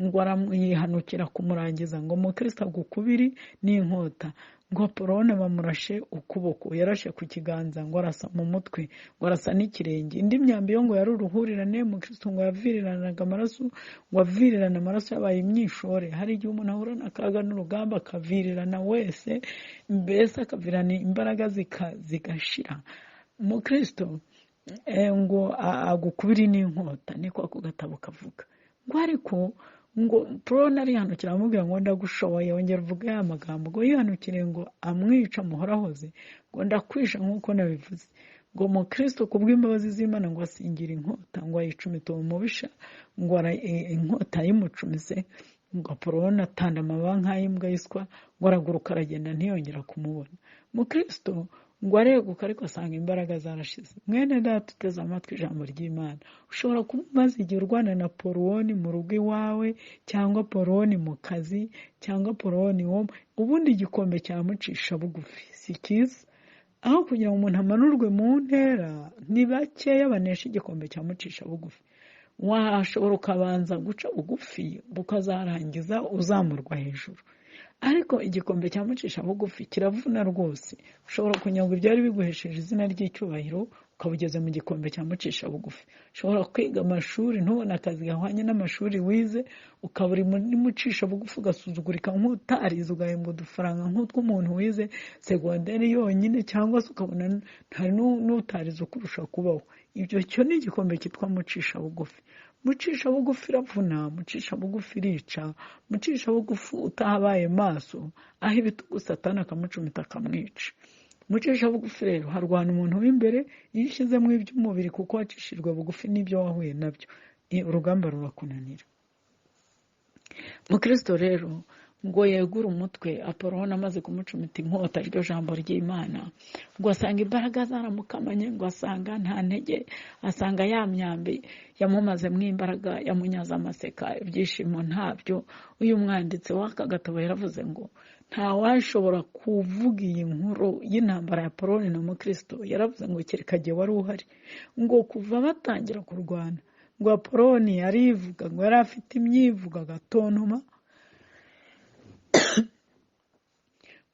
ngo aramwihanukira kumurangiza, ngo mukristo agukubiri n'inkota, ngo Apoloni bamurashe ukuboko, yarashe ku kiganza, ngo arasa mu mutwe, ngo arasa n'ikirenge. Indi myambi yo ngo yari uruhurirane. Mukristo ngo yaviriranaga amaraso, ngo avirirana amaraso yabaye imyishore. Hari igihe umuntu ahura n'akaga n'urugamba akavirirana wese, mbese akavirana imbaraga zigashira. Mukristo ngo agukubiri n'inkota, niko ako gatabo kavuga. Ngo ariko ngo Poloni arihanukira aramubwira ngo ndagushoboye, wongera uvuge ya magambo. Ngo yihanukire ngo amwica muhorahoze, ngo ndakwisha nk'uko nabivuze. Ngo mukristo kubw'imbabazi z'Imana ngo asingira inkota, ngo ayicumite uwo mubisha, ngo inkota yimucumise, ngo Apoloni atanda amababa nk'ay'imbwa y'iswa, ngo araguruka aragenda ntiyongera kumubona. Mukristo ngo areguka ariko asanga imbaraga zarashize. Mwene data uteze amatwi ijambo ry'Imana, ushobora kuba umaze igihe urwana na Poloni mu rugo iwawe, cyangwa Poloni mu kazi, cyangwa Poloni wo ubundi igikombe cyamucisha bugufi si cyiza. Aho kugira ngo umuntu amanurwe mu ntera, ni bakeya banesha igikombe cyamucisha bugufi. Washobora ukabanza guca bugufi, ukazarangiza uzamurwa hejuru. Ariko igikombe cyamucisha bugufi kiravuna rwose. Ushobora kunyagwa ibyari biguhesheje izina ry'icyubahiro, ukaba ugeze mu gikombe cyamucisha bugufi. Ushobora kwiga amashuri ntubone akazi gahwanye n'amashuri wize, ukaba uri muri mucisha bugufi, ugasuzugurika nk'utarize, ugahembwa udufaranga nk'utw'umuntu wize segonderi yonyine, cyangwa se ukabona nta n'utarize ukurusha kubaho. Ibyo cyo ni igikombe cyitwa mucisha bugufi. Mucisha bugufi iravuna, mucisha bugufi irica, mucisha bugufi utahabaye maso, aho ibitugu Satani akamucumita akamwica. Mucisha bugufi rero harwana umuntu w'imbere, iyo ushyizemo iby'umubiri kuko wacishijwe bugufi n'ibyo wahuye nabyo, urugamba rurakunanira. Mukristo rero ngo yegure umutwe, Apoloni amaze kumucumita inkota, ryo jambo ry'Imana, ngo asanga imbaraga zaramukamanye, ngo asanga nta ntege, asanga ya myambi yamumazemo imbaraga, yamunyaze amaseka, ibyishimo ntabyo. Uyu mwanditsi w'aka gatabo yaravuze ngo ntawashobora kuvuga iyi nkuru y'intambara ya Poloni na Mukristo. Yaravuze ngo kereka jye wari uhari, ngo kuva batangira kurwana, ngo Apoloni yarivuga, ngo yari afite imyivugo agatontoma,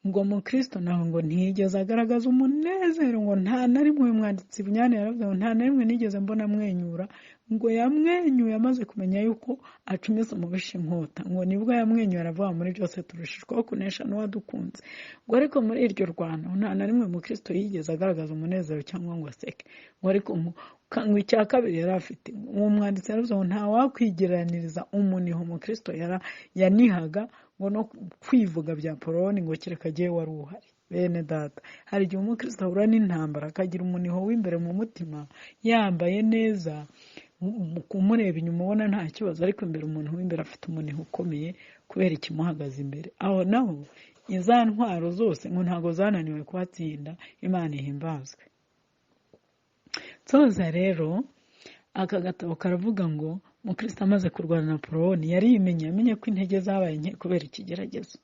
ngo mukristo nawe ngo ntiyigeze agaragaza umunezero, ngo nta na rimwe. Uyu mwanditsi Bunyane yaravuze ngo nta na rimwe nigeze mbona amwenyura, Ngo yamwenyuye amaze kumenya yuko acumise umubisha inkota, ngo nibwo yamwenyuye aravuga muri byose turushijweho kunesha n'uwadukunze. Ngo ariko muri iryo rwano nta na rimwe mukristo yigeze agaragaza umunezero cyangwa ngo aseke. Ngo ariko ngo icya kabiri yari afite, uwo mwanditsi yaravuze ngo nta wakwigereraniriza umuniho mukristo yanihaga ngo no kwivuga bya Poloni ngo kereka agiye wari uhari. Bene data, hari igihe umukristo ahura n'intambara akagira umuniho w'imbere mu mutima, yambaye neza, kumureba inyuma ubona nta kibazo, ariko imbere umuntu w'imbere afite umuniho ukomeye kubera ikimuhagaze imbere. Aho naho iza ntwaro zose ngo ntabwo zananiwe kuhatsinda. Imana ihimbazwe. Nsoza rero aka gatabo karavuga ngo mukristo amaze kurwana na Poloni yarimenye, yamenye ko intege zabaye nke kubera ikigeragezo.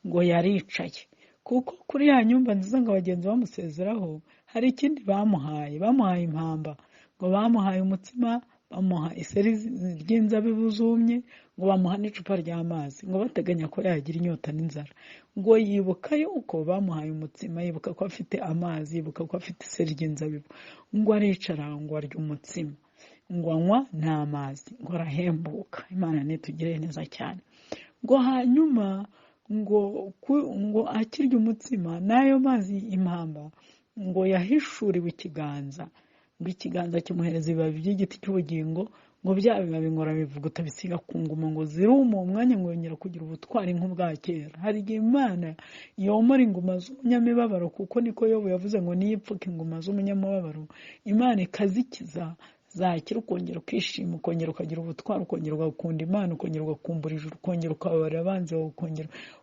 Ngo yaricaye kuko kuri ya nyumba nziza ngo abagenzi bamusezeraho hari ikindi bamuhaye, bamuhaye impamba. Ngo bamuhaye umutsima, bamuha iseri ry'inzabibu zumye, ngo bamuha n'icupa ry'amazi, ngo bateganya ko yagira inyota n'inzara. Ngo yibuka yuko bamuhaye umutsima, yibuka ko afite amazi, yibuka ko afite iseri ry'inzabibu. Ngo aricara ngo arya umutsima, ngo anywa n'amazi, ngo arahembuka. Imana nitugire neza cyane. Ngo hanyuma ngo akirya umutsima n'ayo mazi impamba, ngo yahishuriwe ikiganza, ngo ikiganza kimuhereza ibibabi by'igiti cy'ubugingo, ngo bya bibabi ngo arabivuguta bisiga ku nguma, ngo ziruma uwo mwanya, ngo yongera kugira ubutwari nk'ubwa kera. Hari igihe Imana yomora inguma z'umunyamibabaro, kuko niko Yobu yavuze ngo niyipfuka inguma z'umunyamubabaro, Imana ikazikiza, zakira ukongera ukishima, ukongera ukagira ubutwari, ukongera ugakunda Imana, ukongera ugakumbura ijuru, ukongera ukababarira abanzi bawe,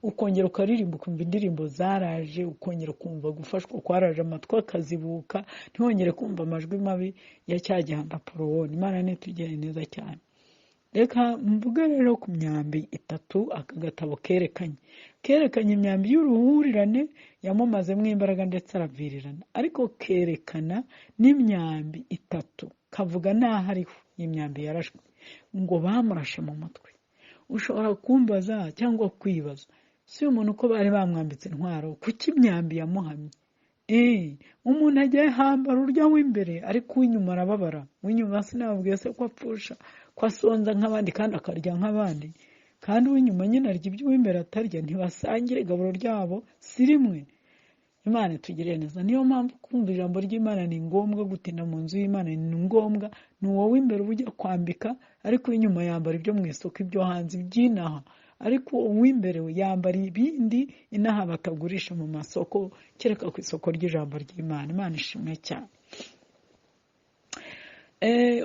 ukongera ukaririmba, ukumva indirimbo zaraje, ukongera ukumva gufashwa kwaraje, amatwi akazibuka, ntiwongere kumva amajwi mabi ya cya gihanda Poloni. Imana nitugire neza cyane. Reka mvuge rero ku myambi itatu aka gatabo kerekanye imyambi y'uruhurirane yamumazemo imbaraga ndetse aravirirana, ariko kerekana n'imyambi itatu kavuga n'aho ariho iyi myambi yarashwe. Ngo bamurashe mu mutwe. Ushobora kumbaza cyangwa kwibaza, si umuntu uko bari bamwambitse intwaro, kuki imyambi yamuhamye? Umuntu ajya hambara urya w'imbere, ariko uw'inyuma arababara. Uw'inyuma sinababwiye se ko apfusha, ko asonza nk'abandi kandi akarya nk'abandi, kandi uw'inyuma nyine arya ibyo uw'imbere atarya, ntibasangire igaburo ryabo si rimwe. Imana itugirire neza. Niyo mpamvu kumva ijambo ry'Imana ni ngombwa, gutinda mu nzu y'Imana ni ngombwa. Ni wowe imbere uba ujya kwambika, ariko uw'inyuma yambara ibyo mu isoko, ibyo hanze, iby'inaha, ariko uw'imbere yambara ibindi inaha batagurisha mu masoko, kereka ku isoko ry'ijambo ry'Imana. Imana ishimwe cyane.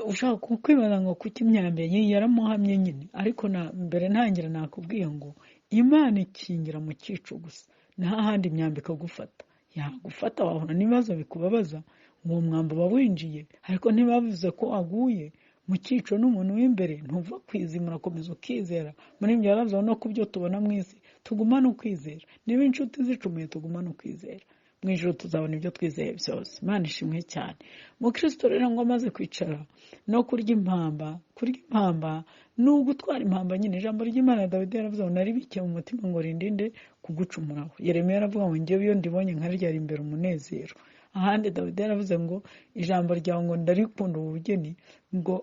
Ushaka kwibaza ngo kuki imyambi yaramuhamye nyine, ariko na mbere ntangira nakubwiye ngo Imana ikingira mu cyico gusa, nta handi imyambi ikagufata. Yagufata wahura n'ibibazo bikubabaza, uwo mwambi uba winjiye, ariko ntibavuze ko waguye mu cyico n'umuntu w'imbere, ntuva kwizima, urakomeza ukizera. Muri ibyo yaravuze no ku byo tubona mu isi tugumane ukwizera, niba inshuti zicumuye tugumane ukwizera, mu ijuru tuzabona ibyo twizeye byose. Imana ishimwe cyane. Mukristo rero ngo amaze kwicara no kurya impamba, kurya impamba ni ugutwara impamba nyine. Ijambo ry'Imana Dawidi yaravuze ngo naribikiye mu mutima ngo rindinde kugucumuraho. Yeremiya yaravuga ngo njyewe iyo ndibonye nkaryara imbere umunezero. Ahandi Dawidi yaravuze ngo ijambo ryawe ngo ndarikunda ubugeni, ngo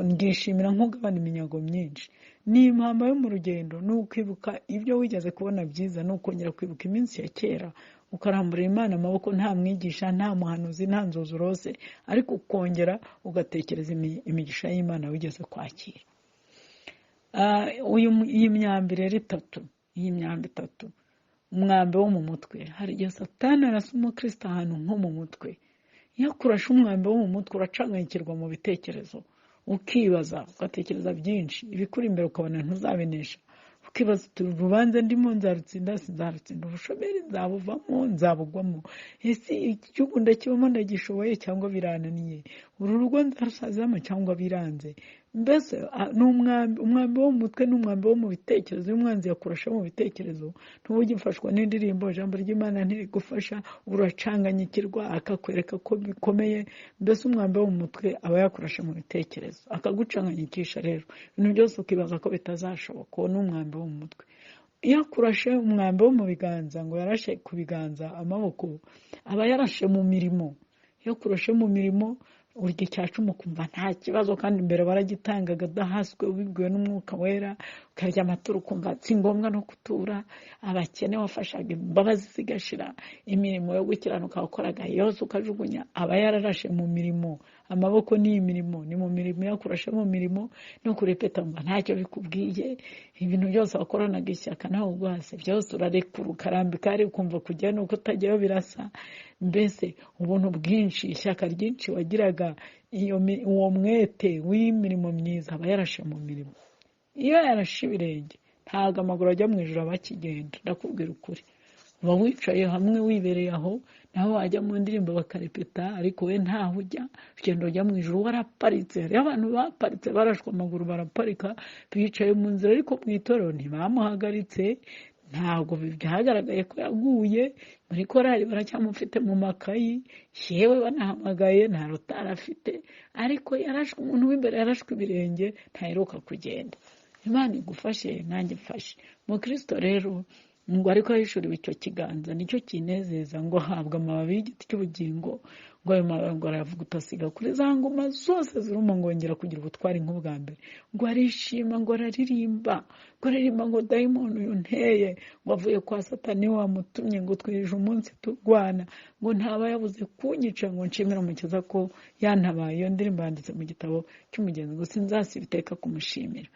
ndishimira nk'ugabana iminyago myinshi. Ni impamba yo mu rugendo, ni ukwibuka ibyo wigeze kubona byiza, ni ukongera kwibuka iminsi ya kera, ukarambura Imana amaboko, nta mwigisha, nta muhanuzi, nta nzozi urose, ariko ukongera ugatekereza imigisha y'Imana wigeze kwakira. Iyi myambi rero itatu, iyi myambi itatu, umwambi wo mu mutwe. Hari igihe Satani arasa umukristo ahantu nko mu mutwe. Iyo akurashe umwambi wo mu mutwe uracanganyikirwa mu bitekerezo, ukibaza, ugatekereza byinshi, ibikuri imbere ukabona ntuzabinesha, ukibaza uti urubanza ndimo nzarutsinda, sinzarutsinda, ubushomeri nzabuvamo, nzabugwamo, ese iki gihugu ndakibamo ndagishoboye cyangwa birananiye, uru rugo nzarusazamo cyangwa biranze. Mbese ni umwambi wo mu mutwe, ni umwambi wo mu bitekerezo. Iyo umwanzi yakurashe mu bitekerezo ntuba ugifashwa n'indirimbo, ijambo ry'Imana ntirigufasha, uracanganyikirwa, akakwereka ko bikomeye. Mbese umwambi wo mu mutwe aba yakurashe mu bitekerezo, akagucanganyikisha rero ibintu byose ukibaza ko bitazashoboka. Uwo ni umwambi wo mu mutwe. Iyo akurashe umwambi wo mu biganza, ngo yarashe ku biganza amaboko, aba yarashe mu mirimo. Iyo akurashe mu mirimo Urya icya cumi ukumva nta kibazo, kandi mbere waragitangaga udahaswe ubibwiwe n'umwuka wera. Ukarya amaturo ukumva si ngombwa no kutura. Abakene wafashaga imbabazi zigashira. Imirimo yo gukiranuka wakoraga yose ukajugunya. Aba yararashe mu mirimo, amaboko ni imirimo, ni mu mirimo yakurashe mu mirimo no kurepeta mba ntacyo bikubwiye. Ibintu byose wakoranaga ishyaka nawe ugwase byose urarekura ukarambika, ari ukumva kujya nuko utajyayo birasa. Mbese ubuntu bwinshi, ishyaka ryinshi wagiraga, uwo mwete w'imirimo myiza aba yarashe mu mirimo. Iyo yarashe ibirenge ntabwo amaguru ajya mu ijuru aba akigenda, ndakubwira ukuri. Uba wicaye hamwe wibereye aho, naho wajya mu ndirimbo bakarepeta, ariko we ntaho ujya, ugenda ujya mu ijuru waraparitse. Hariho abantu baparitse barashwe amaguru baraparika, bicaye mu nzira, ariko mu itorero ntibamuhagaritse, ntabwo byagaragaye ko yaguye. Muri korali baracyamufite mu makayi, yewe banahamagaye nta rutara afite, ariko yarashwe, umuntu w'imbere yarashwe ibirenge, ntaheruka kugenda. Imana igufashe nanjye mfashe. Mukristo rero ngo ariko yahishuriwe icyo kiganza, nicyo kinezeza, ngo ahabwa amababi y'igiti cy'ubugingo, ngo ayo mababi ngo arayavuga utasiga kuri za ngoma zose ziruma, ngo yongera kugira ubutwari nk'ubwa mbere. Ngo arishima, ngo araririmba, ngo aririmba ngo dayimoni uyu nteye, ngo avuye kwa Satani wamutumye, ngo twirije umunsi turwana, ngo ntaba yabuze kunyica, ngo nshimire umukiza ko yantabaye. Iyo ndirimbo yanditse mu gitabo cy'umugenzi, ngo sinzasiba iteka kumushimira.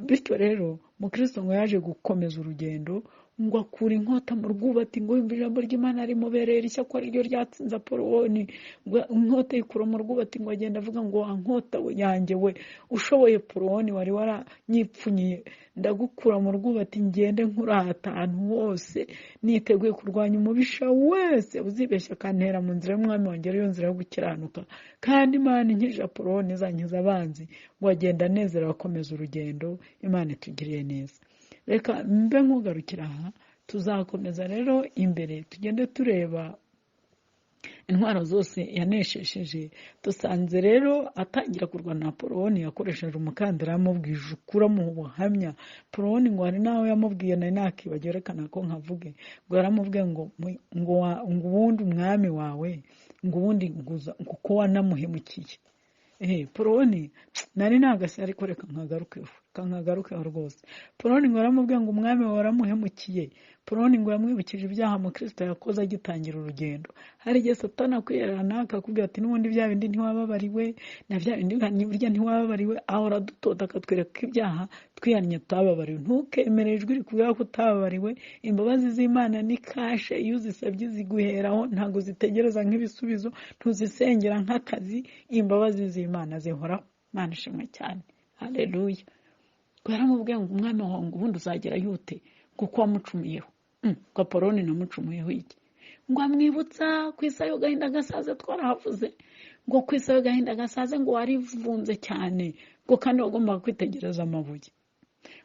Bityo rero mukristo ngo yaje gukomeza urugendo, ngo akura inkota mu rwubati, ngo yumva ijambo ry'Imana rimubereye rishya ko ariryo ryatsinze Apoloni. Ngo inkota yikura mu rwubati, ngo agenda avuga ngo wa nkota yanjye we ushoboye Poloni wari waranyipfunyiye, ndagukura mu rwubati ngende nkurata ahantu hose, niteguye kurwanya umubisha wese uzibeshya akantera mu nzira y'umwami wanjye, ariyo nzira yo gukiranuka. Kandi Imana inkije Apoloni izankiza abanzi. Ngo agenda anezerewe akomeza urugendo. Imana itugiriye neza. Reka mbe nkugarukira aha, tuzakomeza rero imbere tugende tureba intwaro zose yaneshesheje. Dusanze rero atangira kurwana na Poloni yakoresheje umukandara, yamubwije ukuri, amuha ubuhamya. Poloni ngo hari n'aho yamubwiye, nari nakibagiwe reka nako nkavuge, ngo yaramubwiye ngo ngo ubundi umwami wawe, ngo ubundi kuko wanamuhemukiye. Poloni nari nagase, ariko reka nkagarukeho rwose. Poloni ngo yaramubwiye ngo umwami wawe waramuhemukiye. Poloni ngo yamwibukije ibyaha mukristo yakoze agitangira urugendo. Hari igihe Satani akwirana akakubwira ati n'ubundi bya bindi ntiwababariwe, na bya bindi burya ntiwababariwe, ahora adutota akatwereka ko ibyaha twihannye tutababariwe. Ntukemere ijwi rikubwira ko utababariwe. Imbabazi z'Imana ni kashe, iyo uzisabye ziguheraho, ntabwo zitegereza nk'ibisubizo, ntuzisengera nk'akazi. Imbabazi z'Imana zihoraho. Imana ishimwe cyane, haleluya. Yaramubwiye ngo umwami wawe ngo ubundi uzagera yute kuko wamucumuyeho. Ngo Apoloni namucumuyeho iki? Ngo amwibutsa ku isaha y'agahinda gasaze, twarahavuze ngo ku isaha y'agahinda gasaze ngo warivunze cyane, ngo kandi wagombaga kwitegereza amabuye.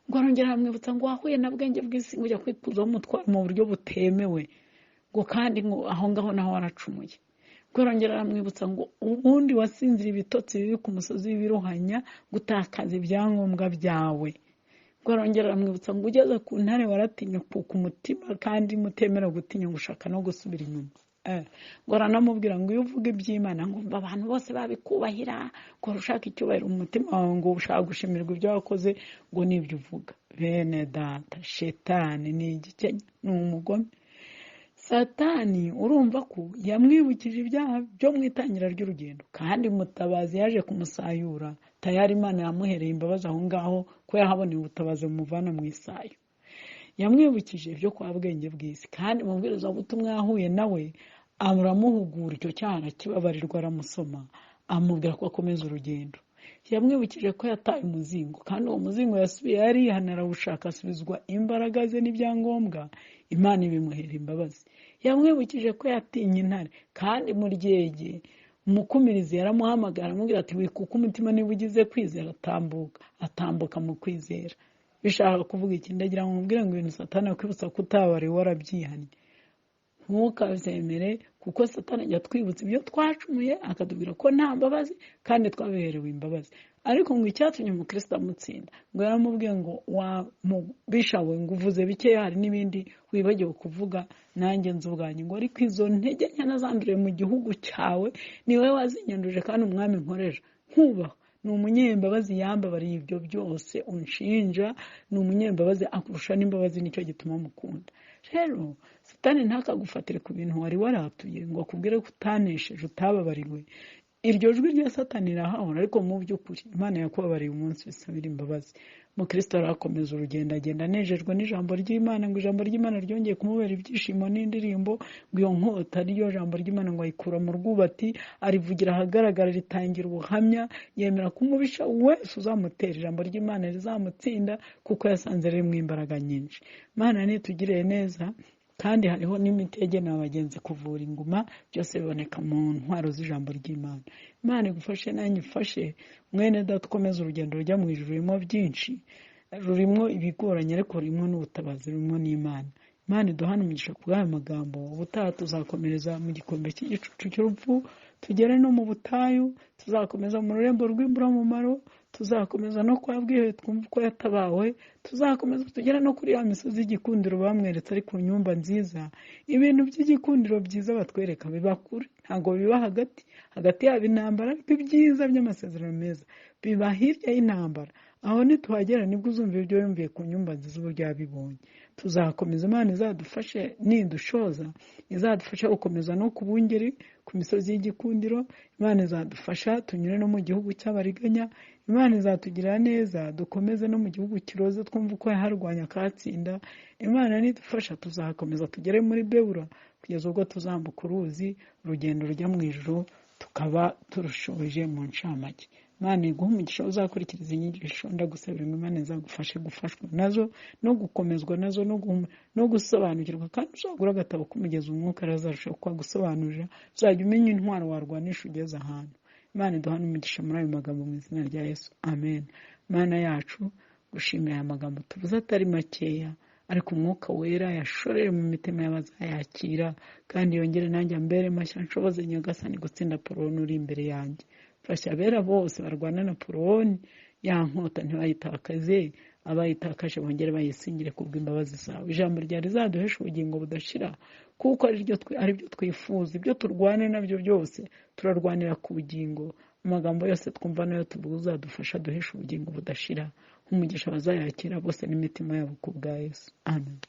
Ngo arongera aramwibutsa ngo wahuye na bwenge bw'isi, ngo ujya kwikuzaho umutwaro mu buryo butemewe, ngo kandi ngo aho ngaho naho waracumuye. Ngo arongera aramwibutsa ngo ubundi wasinzira ibitotsi bibi ku musozi w'ibiruhanya, gutakaza ibyangombwa byawe. Ngo arongera aramwibutsa ngo ugeze ku ntare waratinya kuka umutima, kandi mutemera gutinya gushaka no gusubira inyuma. Ngo aranamubwira ngo iyo uvuga iby'Imana ngo umva abantu bose babikubahira, ngo ushaka icyubahiro mu mutima wawe, ngo ushaka gushimirwa ibyo wakoze, ngo nibyo uvuga. Bene data, shetani ni igikenya, ni umugome. Satani urumva ko yamwibukije ibyaha byo mu itangira ry'urugendo, kandi mutabazi yaje kumusayura. Tayari Imana yamuhereye imbabazi aho ngaho ko yahaboneye ubutabazi bumuvana mu isayo. Yamwibukije ibyo kwa bwenge bw'isi, kandi umubwirizabutumwa yahuye nawe aramuhugura, icyo cyaha arakibabarirwa, aramusoma, amubwira ko akomeza urugendo. Yamwibukije ko yataye umuzingo, kandi uwo muzingo yasubiye yarihana, arawushaka, asubizwa imbaraga ze n'ibyangombwa, Imana ibimuhera imbabazi. Yamwibukije ko yatinye intare, kandi mu ryege umukumirizi yaramuhamagara aramubwira ati wikuka umutima niba ugize kwizera, atambuka, atambuka mu kwizera. Bishaka kuvuga iki? Ndagira ngo mubwire ngo ibintu Satani akwibutsa ko utabariwe warabyihannye, Ntukabyemere, kuko Satani ajya atwibutsa ibyo twacumuye akatubwira ko nta mbabazi kandi twabiherewe imbabazi. Ariko ngo icyatumye umukristo amutsinda, ngo yaramubwiye ngo wa mubisha we, ngo uvuze bikeya hari n'ibindi wibagiwe kuvuga, nanjye nzi ubwanjye, ngo ariko izo ntege nke nazanduriye mu gihugu cyawe ni wowe wazinyanduje, kandi umwami nkoresha nkubaha ni umunyembabazi, yambabariye ibyo byose unshinja, ni umunyembabazi akurusha n'imbabazi, nicyo gituma mukunda. Rero Satani ntakagufatire ku bintu wari waratuye ngo akubwire ko utanesheje, utababariwe. Iryo jwi rya Satani rirahahora, ariko mu by'ukuri Imana yakubabariye umunsi bisabira imbabazi. Mukristo arakomeza urugendo, agenda anejejwe n'ijambo ry'Imana, ngo ijambo ry'Imana ryongeye kumubera ibyishimo n'indirimbo, ngo iyo nkota ariyo jambo ry'Imana ngo ayikura mu rwubati, arivugira ahagaragara, ritangira ubuhamya, yemera ko umubisha wese uzamutera ijambo ry'Imana rizamutsinda, kuko yasanze ririmo imbaraga nyinshi. Imana nitugiriye neza, kandi hariho n'imiti yagenewe abagenzi kuvura inguma, byose biboneka mu ntwaro z'ijambo ry'Imana. Imana igufashe nanjye ifashe, mwene data ukomeze urugendo rujya mu ijuru, rurimo byinshi, rurimo ibigoranye, ariko rurimo n'ubutabazi, rurimo n'Imana. Imana iduhane umugisha ku bw'aya magambo. Ubutaha tuzakomereza mu gikombe cy'igicucu cy'urupfu, tugere no mu butayu, tuzakomeza mu rurembo rw'imburamumaro, tuzakomeza no kwa Bwihe twumva uko yatabawe, tuzakomeza tugere no kuri ya misozi y'igikundiro bamweretse ari ku nyumba nziza. Ibintu by'igikundiro byiza batwereka biba kure, ntabwo biba hagati. Hagati yaba intambara, ariko ibyiza by'amasezerano meza biba hirya y'intambara. Aho nituhagera nibwo uzumva ibyo yumviye ku nyumba nziza uburyo yabibonye. Tuzakomeza, Imana izadufashe nidushoza, izadufasha gukomeza no ku bungeri, ku misozi y'igikundiro. Imana izadufasha tunyure no mu gihugu cy'abariganya. Imana izatugirira neza dukomeze no mu gihugu kiroze, twumve uko yaharwanya akatsinda. Imana nidufasha tuzakomeza tugere muri Bewura, kugeza ubwo tuzambuka uruzi, urugendo rujya mu ijuru tukaba turushoje mu ncamake. Imana iguhe umugisha uzakurikiriza inyigisho, ndagusabira ngo Imana izagufashe gufashwa nazo no gukomezwa nazo no gusobanukirwa, kandi uzagura agatabo k'umugezi umwuka azarushaho kugusobanurira, uzajya umenya intwaro warwanisha ugeze ahantu. Imana iduhane umugisha muri ayo magambo mu izina rya Yesu, amen. Imana yacu, gushimira aya magambo tuvuze atari makeya, ariko umwuka wera yashoreye mu mitima y'abazayakira, kandi yongere nanjye ambere mashya, nshoboze Nyagasani gutsinda Poroni uri imbere yanjye. Fasha abera bose barwana na Poroni, ya nkota ntibayitakaze, abayitakaje bongere bayisingire kubw'imbabazi zawe. Ijambo ryawe rizaduhesha ubugingo budashira, kuko aribyo twifuza, ibyo turwana nabyo byose turarwanira ku bugingo. Amagambo yose twumva nayo tuvuga uzadufasha duhesha ubugingo budashira. Umugisha abazayakira bose n'imitima yabo ku bwa Yesu, amen.